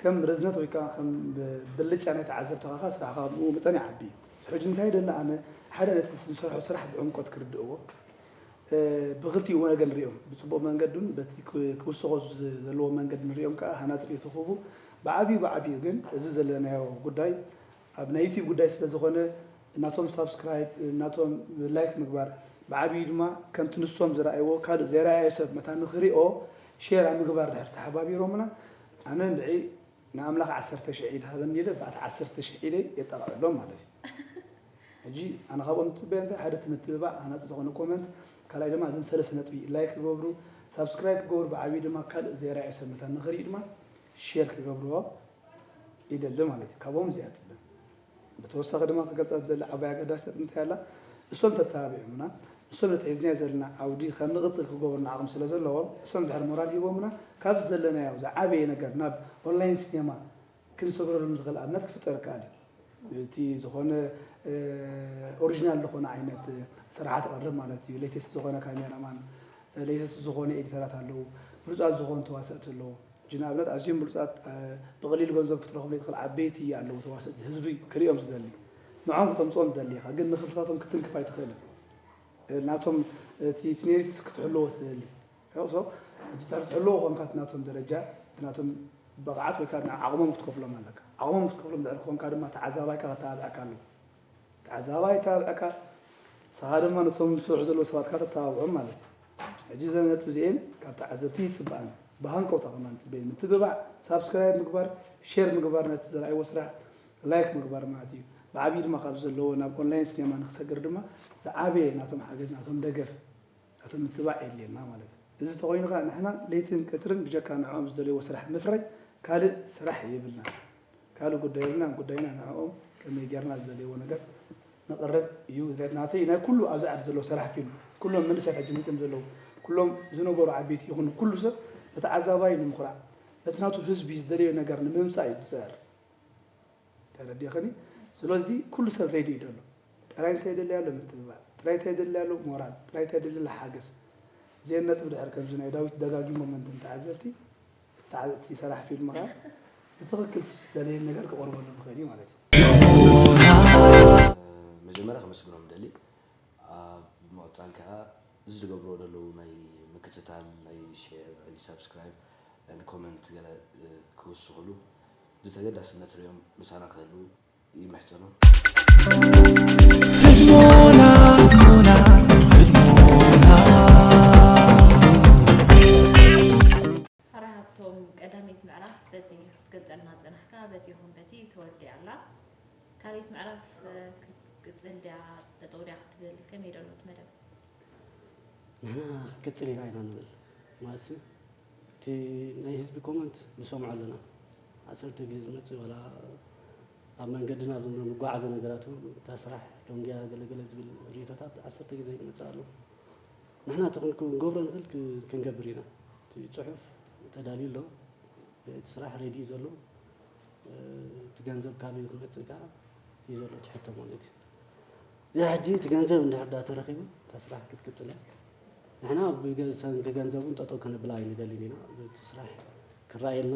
ከም ርዝነት ወይ ከዓ ከም ብልጫ ናይ ተዓዘብትኻ ከዓ ስራሕኻ ብኡ መጠን ይዓቢ ሕጂ እንታይ ይደሊ ኣነ ሓደ ነቲ ዝሰርሖ ስራሕ ብዕምቆት ክርድእዎ ብኽልቲኡ ወገን ሪኦም ብፅቡቕ መንገዱን በቲ ክውስኾ ዘለዎ መንገድ ንሪኦም ከዓ ሃናፂ ርእይቶ ክህቡ ብዓብዩ ብዓብዩ ግን እዚ ዘለናዮ ጉዳይ ኣብ ናይ ዩቲብ ጉዳይ ስለ ዝኾነ እናቶም ሳብስክራይብ እናቶም ላይክ ምግባር ብዓብዩ ድማ ከምቲ ንሶም ዝረኣይዎ ካልእ ዘይረኣየ ሰብ መታ ንኽሪኦ ሼር ኣብ ምግባር ድሕር ተሓባቢሮምና ኣነ እንድዒ ንኣምላኽ ዓሰርተ ሽሕ ኢድ ሃበኒ ኢለ ብኣቲ ዓሰርተ ሽሕ ኢደይ የጠቓዕሎም ማለት እዩ ሕጂ ኣነ ካብኦም ዝፅበዮ እንታይ ሓደ እቲ ምትብባዕ ሃናፂ ዝኾነ ኮመንት ካልኣይ ድማ እዘን ሰለስተ ነጥቢ ላይክ ክገብሩ ሳብስክራይብ ክገብሩ ብዓብዩ ድማ ካልእ ዘይረኣየ ሰብ መታን ንኽርኢ ድማ ሼር ክገብርዎ ይደሊ ማለት እዩ ካብኦም እዚኣ ፅበ ብተወሳኺ ድማ ክገልፃ ዝደሊ ዓባይ ኣገዳሲ ነጥቢ እንታይ ኣላ እሶም ተተባቢዖምና እሶም ነቲ ሒዝናዮ ዘለና ዓውዲ ከም ንቕፅል ክገብሩና ዓቕሚ ስለ ዘለዎም እሶም ድሕር ሞራል ሂቦምና ካብዚ ዘለናዮ ዝዓበየ ነገር ናብ ኦንላይን ሲኔማ ክንሰግረሉ ንኽእል ኣብነት ክፍጠር ይከኣል እዩ እቲ ዝኾነ ኦሪጂናል ዝኾነ ዓይነት ስራሕ ትቐርብ ማለት እዩ ሌተስት ዝኾነ ካሜራማን ሌተስት ዝኾነ ኤዲተራት ኣለዉ ብሉፃት ዝኾኑ ተዋሰእቲ ኣለዉ ሕጂ ንኣብነት ኣዝዮም ብሉፃት ብቐሊሉ ገንዘብ ክትረኽቡ ዘይትኽእል ዓበይቲ ኣለዉ ተዋሰእቲ ህዝቢ ክሪኦም ዝደሊ ንዖም ክተምፅኦም ትደሊ ኢኻ ግን ንኽብርታቶም ክትንክፍ ኣይትኽእልን ናቶም እቲ ሲኒሪቲስ ክትሕልዎ ትደሊ ሕቕሶ ሕጂ ትሕልዎ ኮንካ ናቶም ደረጃ ናቶም ብቕዓት ወይ ከዓ ዓቕሞም ክትከፍሎም ኣለካ ዓቕሞም ክትከፍሎም ድሕሪ ኮንካ ድማ ተዓዛባይካ ከተባብዐካ ኣለዎ። ተዓዛባይ ተባብዐካ፣ ንስኻ ድማ ነቶም ዝሰርሑ ዘለዉ ሰባትካ ተተባብዖም ማለት እዩ። ሕጂ እዘን ነጥቢ እዚኤን ካብ ተዓዘብቲ ይጽበኣን ብሃንቀውታ ከማን ንጽበየን። ምትብባዕ፣ ሳብስክራይብ ምግባር፣ ሼር ምግባር፣ ነቲ ዘርኣይዎ ስራሕ ላይክ ምግባር ማለት እዩ። ብዓብዪ ድማ ካብ ዘለዎ ናብ ኦንላይን ሲኔማ ንክሰግር ድማ ዝዓበየ ናቶም ሓገዝ፣ ናቶም ደገፍ፣ ናቶም ምትባዕ የድልየና ማለት እዩ። እዚ ተኾይኑ ኸኣ ንሕና ለይትን ቀትርን ብጀካ ንዕኦም ዝደለይዎ ስራሕ ምፍራይ ካልእ ስራሕ የብልና። ካልእ ጉዳይ የብልና፣ ጉዳይና ንዕኦም ከመይ ጌርና ዝደለይዎ ነገር ነቕርብ እዩ። ናተይ ናይ ኩሉ ኣብዚ ዓዲ ዘለዉ ሰራሕ ፊልም፣ ኩሎም መንእሰያት ሕጂ መጺኦም ዘለዉ፣ ኩሎም ዝነበሩ ዓበይቲ ይኹኑ ኩሉ ሰብ ነቲ ዓዛባይ ንምኹራዕ፣ ነቲ ናቱ ህዝቢ ዝደለዮ ነገር ንምምጻእ እዩ ዝጽዕር። ተረዲእኽኒ? ስለዚ ኩሉ ሰብ ሬዲ እዩ ዘሎ። ጥራይ እንታይ ይደሊ ኣሎ? ምትብባዕ። ጥራይ እንታይ ይደሊ ኣሎ? ሞራል። ጥራይ እንታይ ይደሊ ኣሎ? ሓገዝ። እዚአን ነጥቢ ድሕር ከምዚ ናይ ዳዊት ደጋጊሞም እንትን ተዓዘብቲ፣ እቲ ተዓ-፣ እቲ ሰራሕ ፊልም ኸኣ ብትኽክል ዝደለየን ነገር ክቐርበሉ ንኽእል እዩ ማለት እዩ። መጀመርያ ከመስግኖም ደሊ ኣብ ምቕጻል ከኣ እዚ ዝገብርዎ ዘለዉ ናይ ምክትታል ናይ ሼር ናይ ሳብስክራይብ ናይ ኮመንት ገለ ክውስኽሉ ብተገዳስነት ሪኦም ምሳና ክህልዉ ይምሕጸኖም። ሕራይ ሃብቶም ቀዳመይቲ ምዕራፍ በዚ ክትገልጸልና ዝጸናሕካ በቲ ይኹን በቲ ተወዲኣ ኣላ። ካልኣይቲ ምዕራፍ ክትቅጽል ድያ ጠጠው ድያ ክትብል ከመይ ደሎ እቲ መደብ? ንሕና ክትቅጽል ኢና ኢና ንብል ማለትሲ እቲ ናይ ህዝቢ ኮመንት ንሰምዖ ኣለና። ዓሰርተ ግዜ ዝመጽእ ዋላ ኣብ መንገድና ኣብ ንጓዓዞ ነገራት እውን እታ ስራሕ ደንጉያ ገለገለ ዝብል ርእቶታት ዓሰርተ ግዜ ይመጽእ ኣሎ። ንሕና እቲ ክንገብሮ ንኽእል ክንገብር ኢና። እቲ ጽሑፍ ተዳልዩ ኣሎ። እቲ ስራሕ ሬዲ እዩ ዘሎ። እቲ ገንዘብ ካበይ ክመፅእ ከዓ እዩ ዘሎ እቲ ሕቶ ማለት እዩ። እዚ ሕጂ እቲ ገንዘብ እንድሕር ዳ ተረኺቡ እታ ስራሕ ክትቅፅል እያ። ንሕና ብሰንኪ ገንዘብ እውን ጠጠው ከነብላ ኣይንደልን ኢና። እቲ ስራሕ ክረኣየልና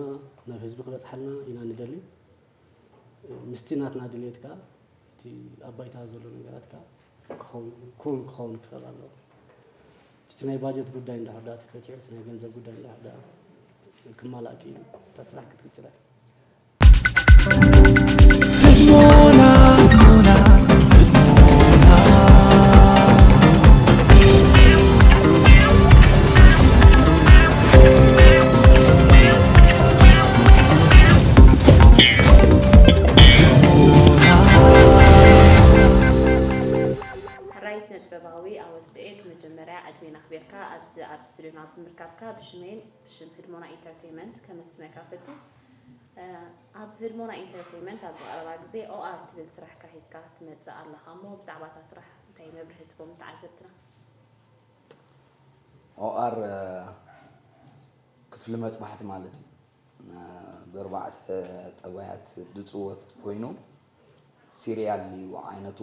ናብ ህዝቢ ክበፅሓልና ኢና ንደሊ። ምስቲ ናትና ድሌት ከዓ እቲ ኣብ ባይታ ዘሎ ነገራት ከዓ ክኸውን ክውን ክኸውን ክኽእል ኣለዎ። እቲ ናይ ባጀት ጉዳይ እንድሕር ደኣ ተፈቲሑ እቲ ናይ ገንዘብ ጉዳይ እንድሕር ደኣ ክማላእ ክኢሉ እታ ስራሕ ክትቅፅል እያ። ሕራይ ስነ ጥበባዊ ኣወል ስዒድ፣ መጀመርያ ዕድሜን ኣኽቢርካ ኣብዚ ኣብ ስቱድዮና ብምርካብካ ብሽመይን ብሽም ህድሞና ኢንተርቴይመንት ከመስግነካ እፈቱ። ኣብ ህድሞና ኢንተርቴይመንት ኣብዚ ቀረባ ግዜ ኦኣር ትብል ስራሕካ ሒዝካ ትመጽእ ኣለኻ እሞ ብዛዕባ እታ ስራሕ እንታይ መብርሂ ትህቦም ንተዓዘብትና? ኦኣር ክፍሊ መጥባሕቲ ማለት እዩ። ብኣርባዕተ ጠባያት ዝፅወት ኮይኑ ሲሪያል እዩ ዓይነቱ።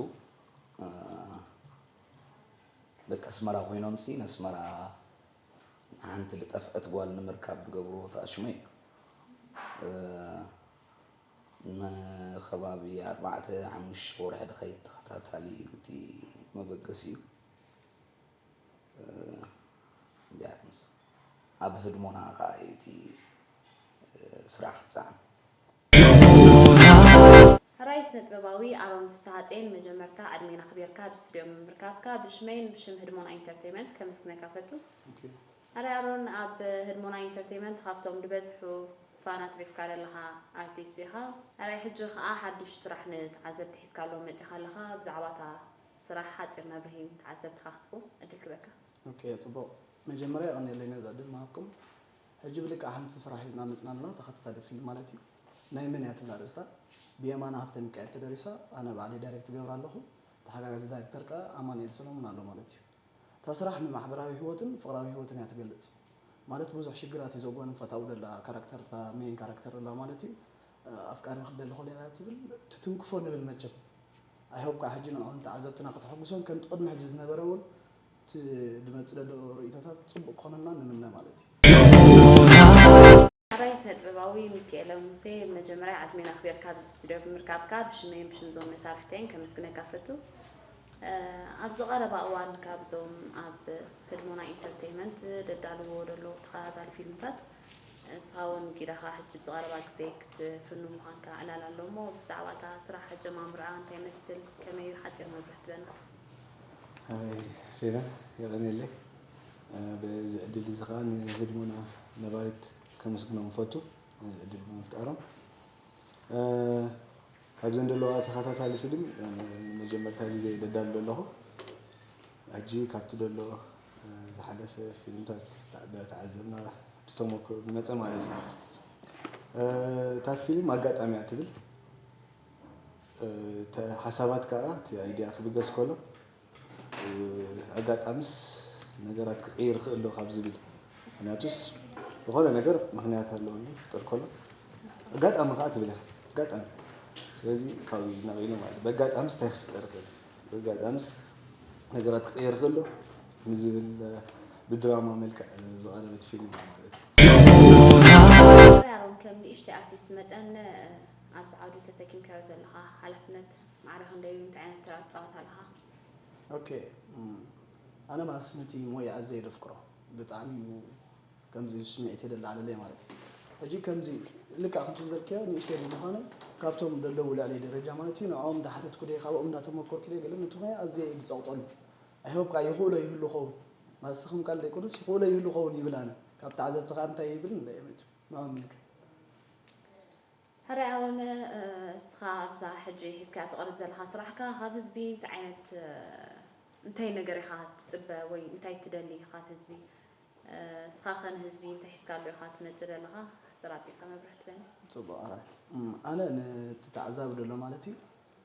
ደቂ ኣስመራ ኮይኖምሲ ነስመራ ንሓንቲ ዝጠፍአት ጓል ንምርካብ ዝገብርዎ ተኣሽሞ እዩ። ንኸባቢ ኣርባዕተ ሓሙሽተ ወርሒ ዝኸይድ ተኸታታሊ እዩ እቲ መበገሲኡ። እዚኣ ትመስል። ኣብ ህድሞና ከኣ እዩ እቲ ስራሕ ክትሰዓም። ሕራይ ስነ ጥበባዊ ኣሮን ፍስሃጼን፣ መጀመርታ ዕድሜን ኣኽቢርካ ኣብ ስቱድዮ ብምርካብካ ብሽመይን ብሽም ህድሞና ኢንተርቴይመንት ከመስግነካ ፈቱ። ሕራይ ኣሮን ኣብ ህድሞና ኢንተርቴይመንት ካብቶም ዝበዝሑ ፋን ኣትሪፍካ ዘለኻ ኣርቲስት ኢኻ። ሕራይ ሕጂ ከኣ ሓዱሽ ስራሕ ንተዓዘብቲ ሒዝካሎም መጺኻ ኣለኻ። ብዛዕባ እታ ስራሕ ሓጺር መብርሂ ንተዓዘብትኻ ክትህቦም ዕድል ክህበካ። ኦኬ፣ ጽቡቕ። መጀመርያ የቐንየለይ ነዛ ዕድል ምሃብኩም። ሕጂ ብልክዕ ሓንቲ ስራሕ ሒዝና መጽና ኣለና፣ ተኸታታሊት ፊልም ማለት እዩ። ናይ መን እያ ትብል ኣርእስታ ብየማነ ሃብተሚካኤል ተደሪሳ፣ ኣነ ባዕለይ ዳይሬክት እገብራ ኣለኹ። ተሓጋጋዚ ዳይሬክተር ከኣ ኣማኑኤል ሰሎሙን ኣሎ ማለት እዩ። እታ ስራሕ ንማሕበራዊ ህይወትን ፍቕራዊ ህይወትን እያ ትገልጽ። ማለት ብዙሕ ሽግራት እዩ ዘጓንፋ እታ ኣብኡ ዘላ ካራክተር፣ እታ ሜን ካራክተር ዘላ ማለት እዩ። ኣፍቃሪ ክደሊ ኮለላ ትብል ትትንክፎ ንብል መቸም። I hope ከዓ ሕጂ ንዕኦም ተዓዘብትና ከተሐጉሶም ከምቲ ቅድሚ ሕጂ ዝነበረ እውን እቲ ዝመፅእ ዘሎ ርእይቶታት ፅቡቅ ክኾነልና ንምነ ማለት እዩ። ኣራይ ስነ ጥበባዊ ሚካኤለ ሙሴ፣ መጀመርያ ዕድሜን ኣኽቢርካ ኣብዚ ስቱድዮ ብምርካብካ ብሽመይን ብሽም ዞም መሳርሕተይን ከመስግነካ ፈቱ። ኣብዚ ቀረባ እዋን ካብዞም ኣብ ህድሞና ኢንተርቴይመንት ደዳልዎ ደለዉ ተኸታታሊ ፊልምታት ንስኻ እውን ጊዳኻ ሕጂ ብዝቐረባ ግዜ ክትፍኑ ምዃንካ ዕላል ኣሎ እሞ፣ ብዛዕባ እታ ስራሕ ኣጀማምርኣ እንታይ ይመስል? ከመይ እዩ? ሓጺር መብርህ ትበና። ኣበይ ፌቨን የቐንየለይ። በዚ ዕድል እዚ ከዓ ንህድሞና ነባሪት ከመስግኖም እፈቱ፣ ነዚ ዕድል ብምፍጣሮም። ካብዘን ዘለዋ ተኸታታሊ ፊልም መጀመርታ ግዜ ደዳሉ ዘለኹ። ሕጂ ካብቲ ደሎ ዝሓለፈ ፊልምታት ተዓዘብና፣ ኣብቲ ተመክሮ ዝመፀ ማለት እዩ። እታ ፊልም ኣጋጣሚ እያ ትብል። ሓሳባት ከዓ እቲ ኣይድያ ክብገስ ከሎ ኣጋጣምስ ነገራት ክቕይር ይኽእል ዶ ካብ ዝብል፣ ምክንያቱስ ዝኾነ ነገር ምክንያት ኣለዎ እንዲ ክፍጠር ከሎ ኣጋጣሚ ከዓ ትብል ኢኻ። ኣጋጣሚ ስለዚ ካብኡ ነቒሉ ማለት እዩ። በጋጣምስ እንታይ ክፍጠር ይኽእል፣ በጋጣምስ ነገራት ክቕየር ይኽእል ዶ ንዝብል ብድራማ መልክዕ ዝቐረበት ፊልም እያ ማለት እዩ። ያሮን ከም ንእሽተይ ኣርቲስት መጠን ኣብዚ ዓውዲ ተሰኪምካዮ ዘለኻ ሓላፍነት ማዕረ ክንደይ እዩ? እንታይ ዓይነት ተራ ትፃወት ኣለኻ? ኦኬ፣ ኣነ ማለት ነቲ ሞያ ኣዘየ ደፍቅሮ ብጣዕሚ እዩ ከምዚ ስምዒት የደላዓለለይ ማለት እዩ። ሕጂ ከምዚ ልክዕ ከምቲ ዝበልክዮ ንእሽተይ ብምዃነ ካብቶም ደለዉ ልዕለይ ደረጃ ማለት እዩ ንዕኦም እንዳሓተትኩ ደ ካብኦም እንዳተመኮርኩ ደ ገለ ነቲ ሞያ ኣዘየ ዝፀቕጠሉ ኣይሆብካ ይኽእሎ ይህሉ ኸውን ማስኽም ቃል ደይኮነስ ይኽእሎ ይህሉ ኸውን ይብል ኣነ ካብ ተዓዘብቲ ከዓ እንታይ ይብል ንዕኦም ይምልከት። ሕራይ ኣሮን፣ እስኻ ኣብዛ ሕጂ ሒዝካያ ትቐርብ ዘለኻ ስራሕካ ካብ ህዝቢ እንታይ ዓይነት እንታይ ነገር ኢኻ ትጽበ ወይ እንታይ ትደሊ ካብ ህዝቢ? እስኻ ኸ ንህዝቢ እንታይ ሒዝካሉ ኢኻ ትመጽእ ዘለኻ? ሕጽር ኣቢልካ መብርህ ትበኒ። ጽቡቕ ኣራይ። ኣነ ነቲ ተዓዛቢ ደሎ ማለት እዩ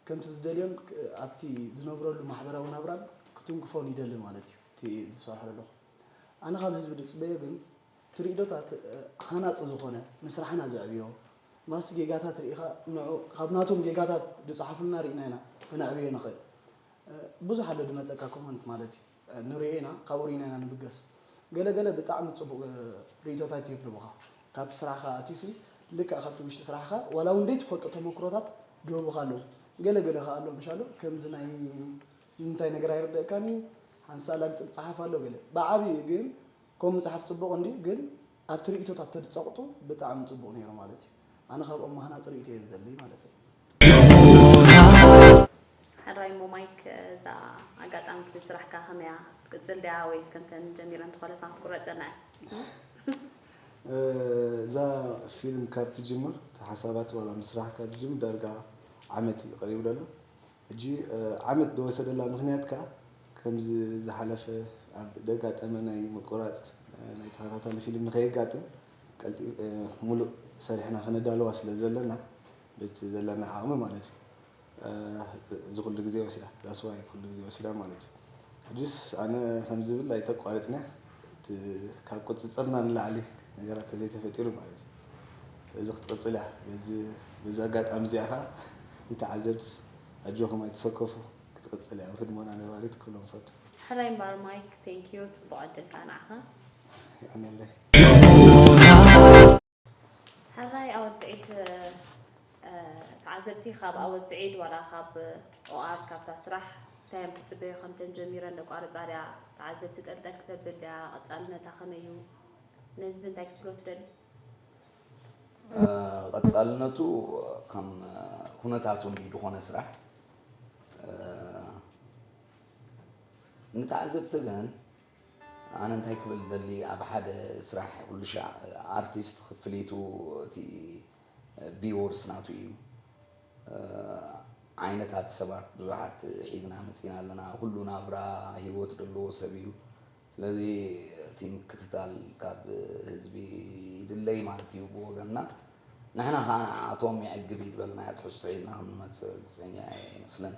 ከምቲ ዝደልዮን ኣብቲ ዝነብረሉ ማሕበራዊ ናብራን ክትንክፎን ይደሊ ማለት እዩ እቲ ዝሰርሖ ዘለኹ። ኣነ ካብ ህዝቢ ዝጽበዮ ግን ትርኢቶታት ሃናፂ ዝኾነ ንስራሕና ዘዕብዮ ማስ ጌጋታት ርኢኻ ንዑ ካብ ናቶም ጌጋታት ዝፀሓፉልና ርኢና ኢና ክነዕብዮ ንኽእል። ብዙሕ ኣሎ ዝመፀካ ኮመንት ማለት እዩ ንሪኦ ኢና ካብኡ ርኢና ኢና ንብገስ። ገለ ገለ ብጣዕሚ ፅቡቕ ርኢቶታት ይህብኻ ካብቲ ስራሕኻ ኣትዩሲ ልክዕ ካብቲ ውሽጢ ስራሕኻ ዋላ እውን ዘይትፈልጦ ተመክሮታት ዝህቡኻ ኣለዉ። ገለ ገለ ከዓ ኣሎ ምሻሉ ከምዚ ናይ ንምንታይ ነገር ኣይርደእካን እዩ ሓንሳእ ላግፂ ክፀሓፍ ኣሎ ገለ ብዓብዩ ግን ከም መፅሓፍ ፅቡቕ እንዲ ግን ኣብቲ ርእቶታት ተድፀቕጡ ብጣዕሚ ፅቡቕ ነይሩ ማለት እዩ ኣነ ካብኦም ማህናፅ ርእቶ እየ ዝደሊ ማለት እዩ ሕራይ እሞ ማይክ እዛ ኣጋጣሚ ትብል ስራሕካ ከመያ ትቅፅል ድያ ወይስ ከምተን ጀሚረን ተኾለፋ ክትቁረፀና እዛ ፊልም ካብ ትጅምር ሓሳባት ዋላ ምስራሕ ካብ ትጅምር ዳርጋ ዓመት እዩ ቀሪቡ ዘሎ ሕጂ ዓመት ዝወሰደላ ምኽንያት ከዓ ከምዚ ዝሓለፈ ኣብ ዘጋጠመ ናይ ምቁራፅ ናይ ተኸታታሊ ፊልም ንኸየጋጥም ቀልጢ ሙሉእ ሰሪሕና ክነዳለዋ ስለ ዘለና በቲ ዘለና ዓቕሚ ማለት እዩ እዚ ኩሉ ግዜ ወሲዳ that's why ኩሉ ግዜ ወሲዳ ማለት እዩ ሕጂስ ኣነ ከም ዝብል ኣይተቋርፅንያ ካብ ቁፅፅርና ንላዕሊ ነገራት ተዘይተፈጢሩ ማለት እዩ እዚ ክትቕፅል እያ በዚ ኣጋጣሚ እዚኣ ከዓ ንተዓዘብትስ ኣጆኹም ኣይትሰከፉ ክትቕፅል እያ ብህድሞና ነባሪት ክብሎም ፈቱ ሕራይ እምበር ማይክ thank you ፅቡቕ ዕድል ከዓ ንዓኻ የቐንየለይ ሕራይ ኣወል ስዒድ ተዓዘብቲ ካብ ኣወል ስዒድ ዋላ ካብ ኦኣር ካብታ ስራሕ እንታይ እዮም ክፅበዩ ከምተን ጀሚረን ደቋርፃ ድያ ተዓዘብቲ ጠልጠል ክተብል ድያ ቀፃልነታ ከመይ እዩ ንህዝቢ እንታይ ክትብሎ ትደሊ ቀፃልነቱ ከም ኩነታቱ እንዲ ዝኾነ ስራሕ ንተዓዘብቲ ግን ኣነ እንታይ ክብል ደሊ ኣብ ሓደ ስራሕ ኩሉ ሻዕ ኣርቲስት ክፍሊቱ እቲ ቪወርስ ናቱ እዩ ዓይነታት ሰባት ብዙሓት ሒዝና መፂና ኣለና ኩሉ ናብራ ሂወት ዘለዎ ሰብ እዩ ስለዚ እቲ ምክትታል ካብ ህዝቢ ይድለይ ማለት እዩ ብወገንና ንሕና ከዓ ንዓቶም የዕግብ ይበልናዮ ትሕዝቶ ሒዝና ክንመፅእ ርግፀኛ እየ ይመስለኒ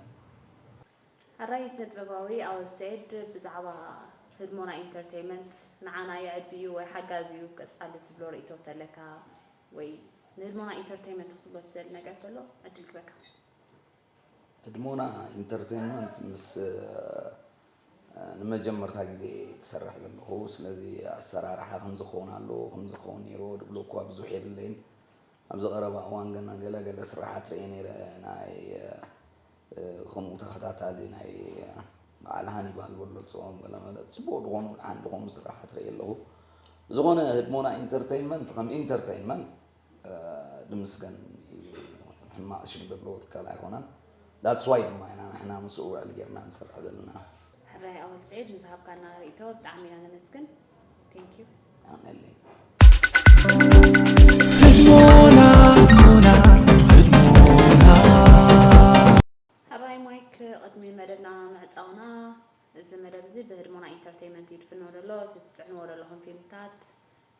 ኣራይ ስነ ጥበባዊ ኣወል ሰይድ ብዛዕባ ህድሞና ኢንተርቴይመንት ንዓና የዕቢ እዩ ወይ ሓጋዚ እዩ ቀፃሊ ትብሎ ርእቶ ተለካ ወይ ንህድሞና ኢንተርቴይመንት ክትብሎ ትደሊ ነገር ተሎ ዕድል ክበካ ህድሞና ኢንተርቴይንመንት ምስ ንመጀመርታ ግዜ ዝሰርሕ ዘለኹ ስለዚ ኣሰራርሓ ከምዚ ክኸውን ኣለዎ ከምዚ ክኸውን ነይርዎ ድብሎ እኳ ብዙሕ የብለይን ኣብዚ ቀረባ እዋን ግን ገለ ገለ ስራሓት ርኤ ነይረ ናይ ከምኡ ተኸታታሊ ናይ በዓል ሃኒባል በሎ ዝፅኦም ገለመለ ፅቡቅ ዝኾኑ ደሓን ዝኾኑ ስራሓት ርኤ ኣለኹ ዝኾነ ህድሞና ኢንተርተይንመንት ከም ኢንተርተይንመንት፣ እ፣ ድምስገን እዩ። ሕማቕ ሽም ዘለዎ ትካል ኣይኮነን። That's why ድማ ኢና ንሕና ምስኡ ውዕል ጌርና ንሰርሕ ዘለና። ሕራይ ኣወል ሰዒድ፣ ንዝሃብካና ርእይቶ ብጣዕሚ ኢና ነመስግን። Thank you። ኣሜን። ህድሞና፣ ህድሞና፣ ህድሞና። ሕራይ ማይክ፣ ቅድሚ መደብና ምዕጻውና፣ እዚ መደብ እዚ ብህድሞና ኢንተርተይመንት እዩ ዝፍኖ ዘሎ። እቲ ትጽዕንዎ ዘለኹም ፊልምታት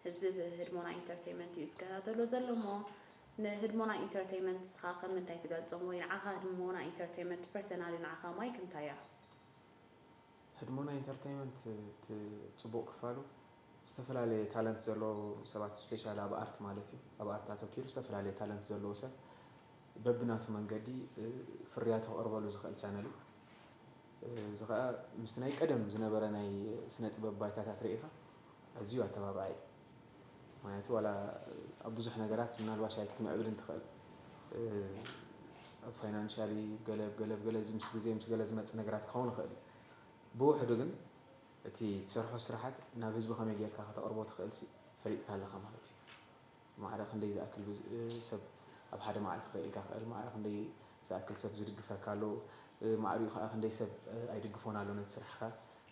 ህዝቢ ብህድሞና ኢንተርተይመንት እዩ ዝከታተሎ ዘሎ እሞ፣ ንህድሞና ኢንተርተይመንት ንስኻ ከም እንታይ ትገልጾ? ወይ ንዓኻ ህድሞና ኢንተርተይመንት ፐርሰናሊ ንዓኻ ማይክ እንታይ እያ? ህድሞና ኢንተርተይመንት እቲ ጽቡቕ ክፋሉ፣ ዝተፈላለየ ታለንት ዘለዎ ሰባት፣ ስፔሻሊ ኣብ ኣርት ማለት እዩ። ኣብ ኣርት ኣተኪሩ ዝተፈላለየ ታለንት ዘለዎ ሰብ በብናቱ መንገዲ፣ እ፣ ፍርያቱ ክቕርበሉ ዝኽእል ቻነል እዩ። እ፣ እዚ ኸኣ ምስቲ ናይ ቀደም ዝነበረ ናይ ስነ ጥበብ ባይታታት ርኢኻ ኣዝዩ ኣተባባዒ እዩ። ምኽንያቱ ዋላ ኣብ ብዙሕ ነገራት ምናልባሽ ኣይክትምዕብልን ትኽእል። እ፣ ኣብ ፋይናንሻሊ ገለ ገለ ገለ እዚ ምስ ግዜ ምስ ገለ ዝመጽእ ነገራት ክኸውን ይኽእል እዩ። ብውሕዱ ግን እቲ ትሰርሖ ስራሓት ናብ ህዝቢ ከመይ ጌርካ ከተቕርቦ ትኽእልሲ ፈሊጥካ ኣለኻ ማለት እዩ። ማዕረ ክንደይ ዝኣክል ብዝ-፣ ሰብ ኣብ ሓደ መዓልቲ ክርኢ ኢልካ ክእል፣ ማዕረ ክንደይ ዝኣክል ሰብ ዝድግፈካ ኣሎ፣ ማዕሪኡ ከኣ ክንደይ ሰብ ኣይድግፎን ኣሎ ነቲ ስራሕካ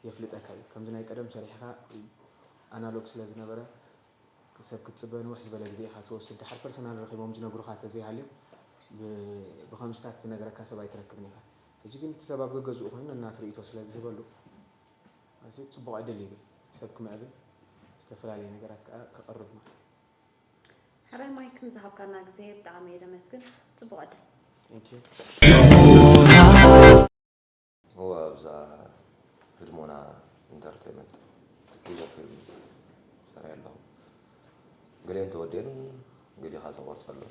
የፍልጠካ እዩ። ከምዚ ናይ ቀደም ሰሪሕካ ኣናሎግ ስለ ዝነበረ ሰብ ክትጽበ ንውሕ ዝበለ ግዜ ኢኻ ትወስድ። ድሓር ፐርሰናል ረኺቦም ዝነግሩኻ ተዘይሃልዮም ብ-፣ ብኸምስታት ዝነግረካ ሰብ ኣይትረክብን ኢኻ። ሕጂ ግን እቲ ሰብ ኣብ ገገዝኡ ኮይኑ ነናቱ ርእይቶ ስለ ዝህበሉ፣ እዚ ጽቡቕ ዕድል ይብል ሰብ ክምዕብል፣ ዝተፈላለየ ነገራት ከኣ ከቕርብ ማለት እዩ። ሕራይ ማይክ፣ ንዝሃብካና ግዜ ብጣዕሚ እየ ዘመስግን። ጽቡቕ ዕድል። Thank you። እወ፣ ኣብዛ ህድሞና ኢንተርቴይመንት ብዙሕ ፊልም ሰሪሐ ኣለኹ። ገሊአን ተወዲአን ገሊኻ ተቆርጸ ኣሎ።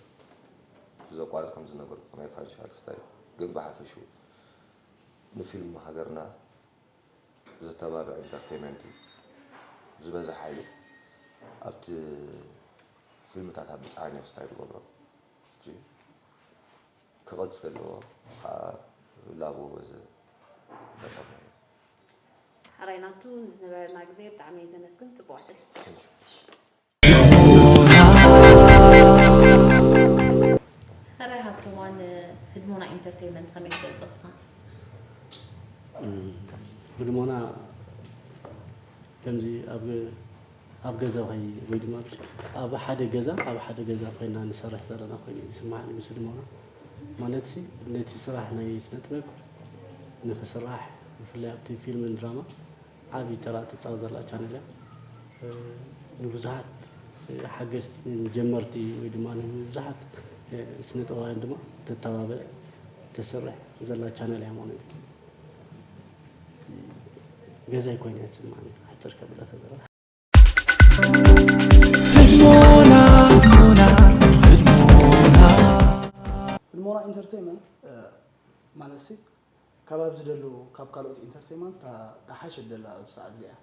ዘቋርጽ ከም ዝነገርኩ ናይ ፋይናንሻል ስታይ ግን ብሓፈሽኡ ንፊልም ሃገርና ዘተባብዕ ኢንተርቴይመንት እዩ። ዝበዝሕ ሓይሉ ኣብቲ ፊልምታት ኣብ ብጻሓኛ ስታይ ዝገብሮ። ሕጂ ክቐጽል ኣለዎ። ከዓ ላብ ወዘ ተጠቕሙ። ሕራይ ናቱ፣ ንዝነበረና ግዜ ብጣዕሚ እየ ዘመስግን። ጽቡቕ ዕድል። ሕራይ ሃብቶማ፣ ንህድሞና ኢንተርቴይመንት ከመይ ትገልጾ እስኻ? እም፣ ህድሞና ከምዚ ኣብ፣ ኣብ ገዛ ወይ፣ ወይ ድማ ኣብ ሓደ ገዛ፣ ኣብ ሓደ ገዛ ኮይና ንሰርሕ ዘለና ኮይኑ ይስማዓኒ ምስ ህድሞና። ማለትሲ ነቲ ስራሕ ናይ ስነ ጥበብ ንክስራሕ ብፍላይ ኣብቲ ፊልምን ድራማ ዓቢ ተራ ትጻወት ዘላ ቻነል እያ። እ፣ ንብዙሓት፣ እ፣ ሓገዝቲ፣ ንጀመርቲ ወይ ድማ ንብዙሓት፣ እ፣ ስነ ጥበባውያን ድማ ተተባብዕ፣ ተስርሕ ዘላ ቻነል እያ ማለት እዩ። ገዛይ ኮይና እያ ትስምዓኒ፣ ኣሕጽር ከብላ ተዘራ። ህድሞና፣ ህድሞና፣ ህድሞና። ህድሞና ኢንተርቴይመንት፣ እ፣ ማለትሲ ካብ ኣብዚ ደሉ፣ ካብ ካልኦት ኢንተርቴይመንት እታ ደሓሸት ደላ ኣብዚ ሰዓት እዚኣ።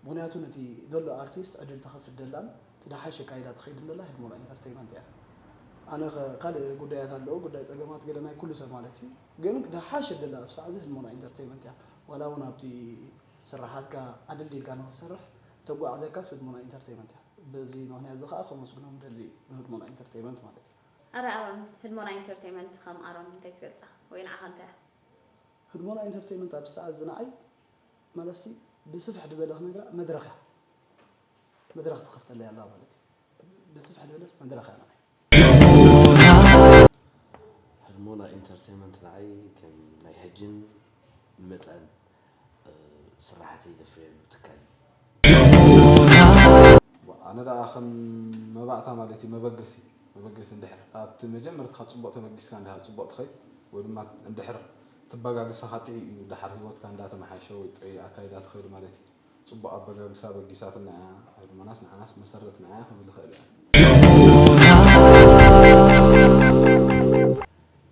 ምኽንያቱ ነቲ ዘሎ ኣርቲስት ዕድል ትኸፍት ደላን እቲ ደሓሸ ኣካይዳ ትኸይድን ደላ ህድሞና ኢንተርቴይመንት እያ። ኣነ ኸ ካልእ ጉዳያት ኣለዎ፣ ጉዳይ ጸገማት ገለ ናይ ኩሉ ሰብ ማለት እዩ። ግን ደሓሸት ደላ ኣብዚ ሰዓት እዚ ህድሞና ኢንተርቴይመንት እያ። ዋላ እውን ኣብቲ ስራሓትካ ኣድልዲልካ ንኽትሰርሕ ተጓዓዘካስ ህድሞና ኢንተርቴይመንት እያ። በዚ ምኽንያት እዚ ኸኣ ከመስግኖም ደሊ ንህድሞና ኢንተርቴይመንት ማለት እዩ። ኣረ ኣሮን፣ ህድሞና ኢንተርቴይመንት ከም ኣሮን እንታይ ትገልጻ? ወይ ንዓኻ እንታይ እያ? ህድሞና ኢንተርቴይመንት ኣብዚ ሰዓት እዚ ንዓይ ማለትሲ ብስፍሕ ዝበለ ክነግራ መድረኽ እያ። መድረኽ ትኸፍተለይ ኣላ ማለት እዩ። ብስፍሕ ዝበለ መድረኽ እያ ንዓይ። ህድሞና ኢንተርቴይመንት ንዓይ ከም ናይ ሕጅን መጻእን፣ እ፣ ስራሓተይ ዘፍርየሉ ትካል እዩ። ኣነ ደኣ ከም መባእታ ማለት እዩ፣ መበገሲ፣ መበገሲ እንድሕር ኣብቲ መጀመርትኻ ጽቡቕ ተበጊስካ እንድኻ ጽቡቕ ትኸይድ፣ ወይ ድማ እንድሕር ትበጋግስ ኢኻ ጥዑይ እዩ፣ ደሓር ህይወትካ እንዳተመሓሸ ወይ ጥዑይ ኣካይዳ ትኸይድ ማለት እዩ። ጽቡቕ ኣበጋግሳ በጊሳትና እያ፣ ህድሞናስ ንዓናስ መሰረትና እያ ክብል እኽእል እየ።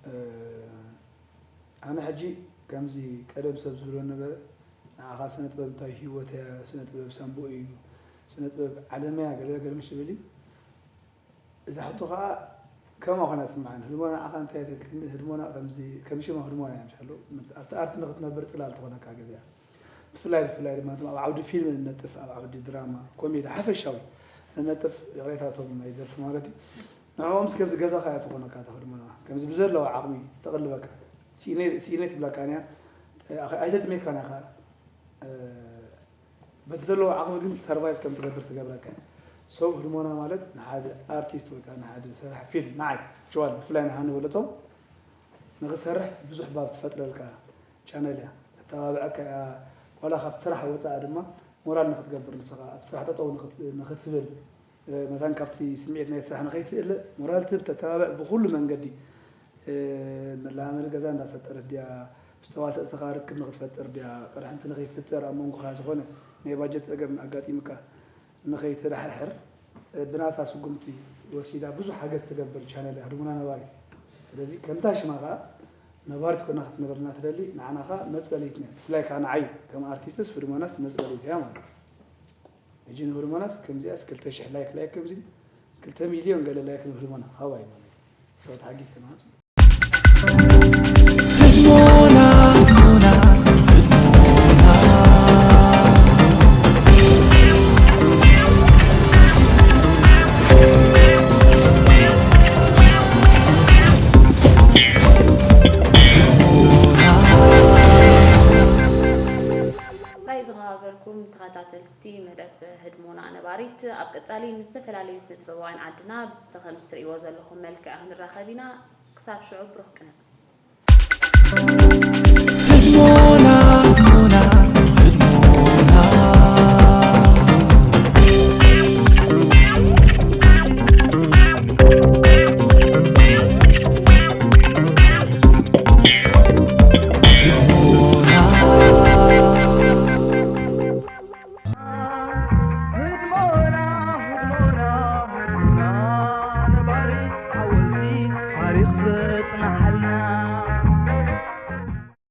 እ፣ ኣነ ሕጂ ከምዚ ቀደም ሰብ ዝብሎ ነበረ፣ ንዓኻ ስነ ጥበብ እንታይ ህይወት እያ፣ ስነ ጥበብ ሳንቡእ እዩ፣ ስነ ጥበብ ዓለም እያ፣ ገለ ገለ ምስ ዝብል እዩ። እዚ ሕቶ ኸኣ ከምኣ ኾነ ዝስምዓኒ። ህድሞና ንዓኻ እንታይ ትልክኒ? ህድሞና ከምዚ፣ ከም ሽማ ህድሞና እያ፣ ምሻሎ። ኣብቲ ኣርት ንኽትነብር ጽላል ትኾነካ ግዜ እያ። ብፍላይ ብፍላይ ድማ እቶም ኣብ ዓውዲ ፊልም ንነጥፍ፣ ኣብ ዓውዲ ድራማ፣ ኮሜዲ ሓፈሻዊ ንነጥፍ፣ ይቕሬታ እቶም ናይ ደርፊ ማለት እዩ። ንዕኦምስ ከምዚ ገዛኻ እያ ትኾነካ እታ ህድሞና። ከምዚ ብዘለዋ ዓቕሚ ተቕልበካ። ስኢነ ስኢነ ትብለካ እያ። ኣይተጥሜካን እያ ኸዓ። በቲ ዘለዎ ዓቕሚ ግን ሰርቫይቭ ከም ትገብር ትገብረካ። ሶ ህድሞና ማለት ንሓደ ኣርቲስት ወይ ከዓ ንሓደ ሰራሕ ፊልም ንዓይ ጭዋል ብፍላይ ንሃኒ ወለቶም ንኽሰርሕ ብዙሕ ባብ ትፈጥረልካ ቻነል እያ። ተተባብዐካ እያ። ዋላ ካብቲ ስራሕ ወፃእ ድማ ሞራል ንኽትገብር ንስኻ ኣብ ስራሕ ጠጠው ንኽት- ንኽትብል መታን ካብቲ ስምዒት ናይ ስራሕ ንኸይትእለ ሞራል ትህብ ተተባብዕ ብኩሉ መንገዲ መላመዲ ገዛ እንዳፈጠረት ድያ ምስ ተዋሰእትኻ ርክብ ንክትፈጥር ድያ ቅርሕንቲ ንከይፍጠር ኣብ መንጎኻ ዝኾነ ናይ ባጀት ፀገም ኣጋጢምካ ንኸይትዳሕርሕር ብናታ ስጉምቲ ወሲዳ ብዙሕ ሓገዝ ትገብር ቻነል እያ ህድሞና ነባሪት። ስለዚ ከምታ ሽማ ከዓ ነባሪት ኮይና ክትነብርና ትደሊ ንዓና ከዓ መፅለሊትና ብፍላይ ከዓ ንዓይ ከም ኣርቲስትስ ህድሞናስ መፅለሊት እያ ማለት እዩ። ሕጂ ንህድሞናስ ከምዚኣስ ክልተ ሽሕ ላይክ ላይክ ከምዚ ክልተ ሚልዮን ገለ ላይክ ንህድሞና ካባይ ማለት እዩ። ሰብ ተሓጊዝካ ማለት እዩ። ራይ ዝኸባበርኩም ተኸታተልቲ መደብ ህድሞና ነባሪት ኣብ ቀጻሊ ምስ ዝተፈላለዩ ስነ ጥበባውያን ዓድና ብከምዚ ትርእይዎ ዘለኹም መልክዕ ክንራኸብ ኢና። ክሳብ ሽዑ ብሩኽ ቅነ።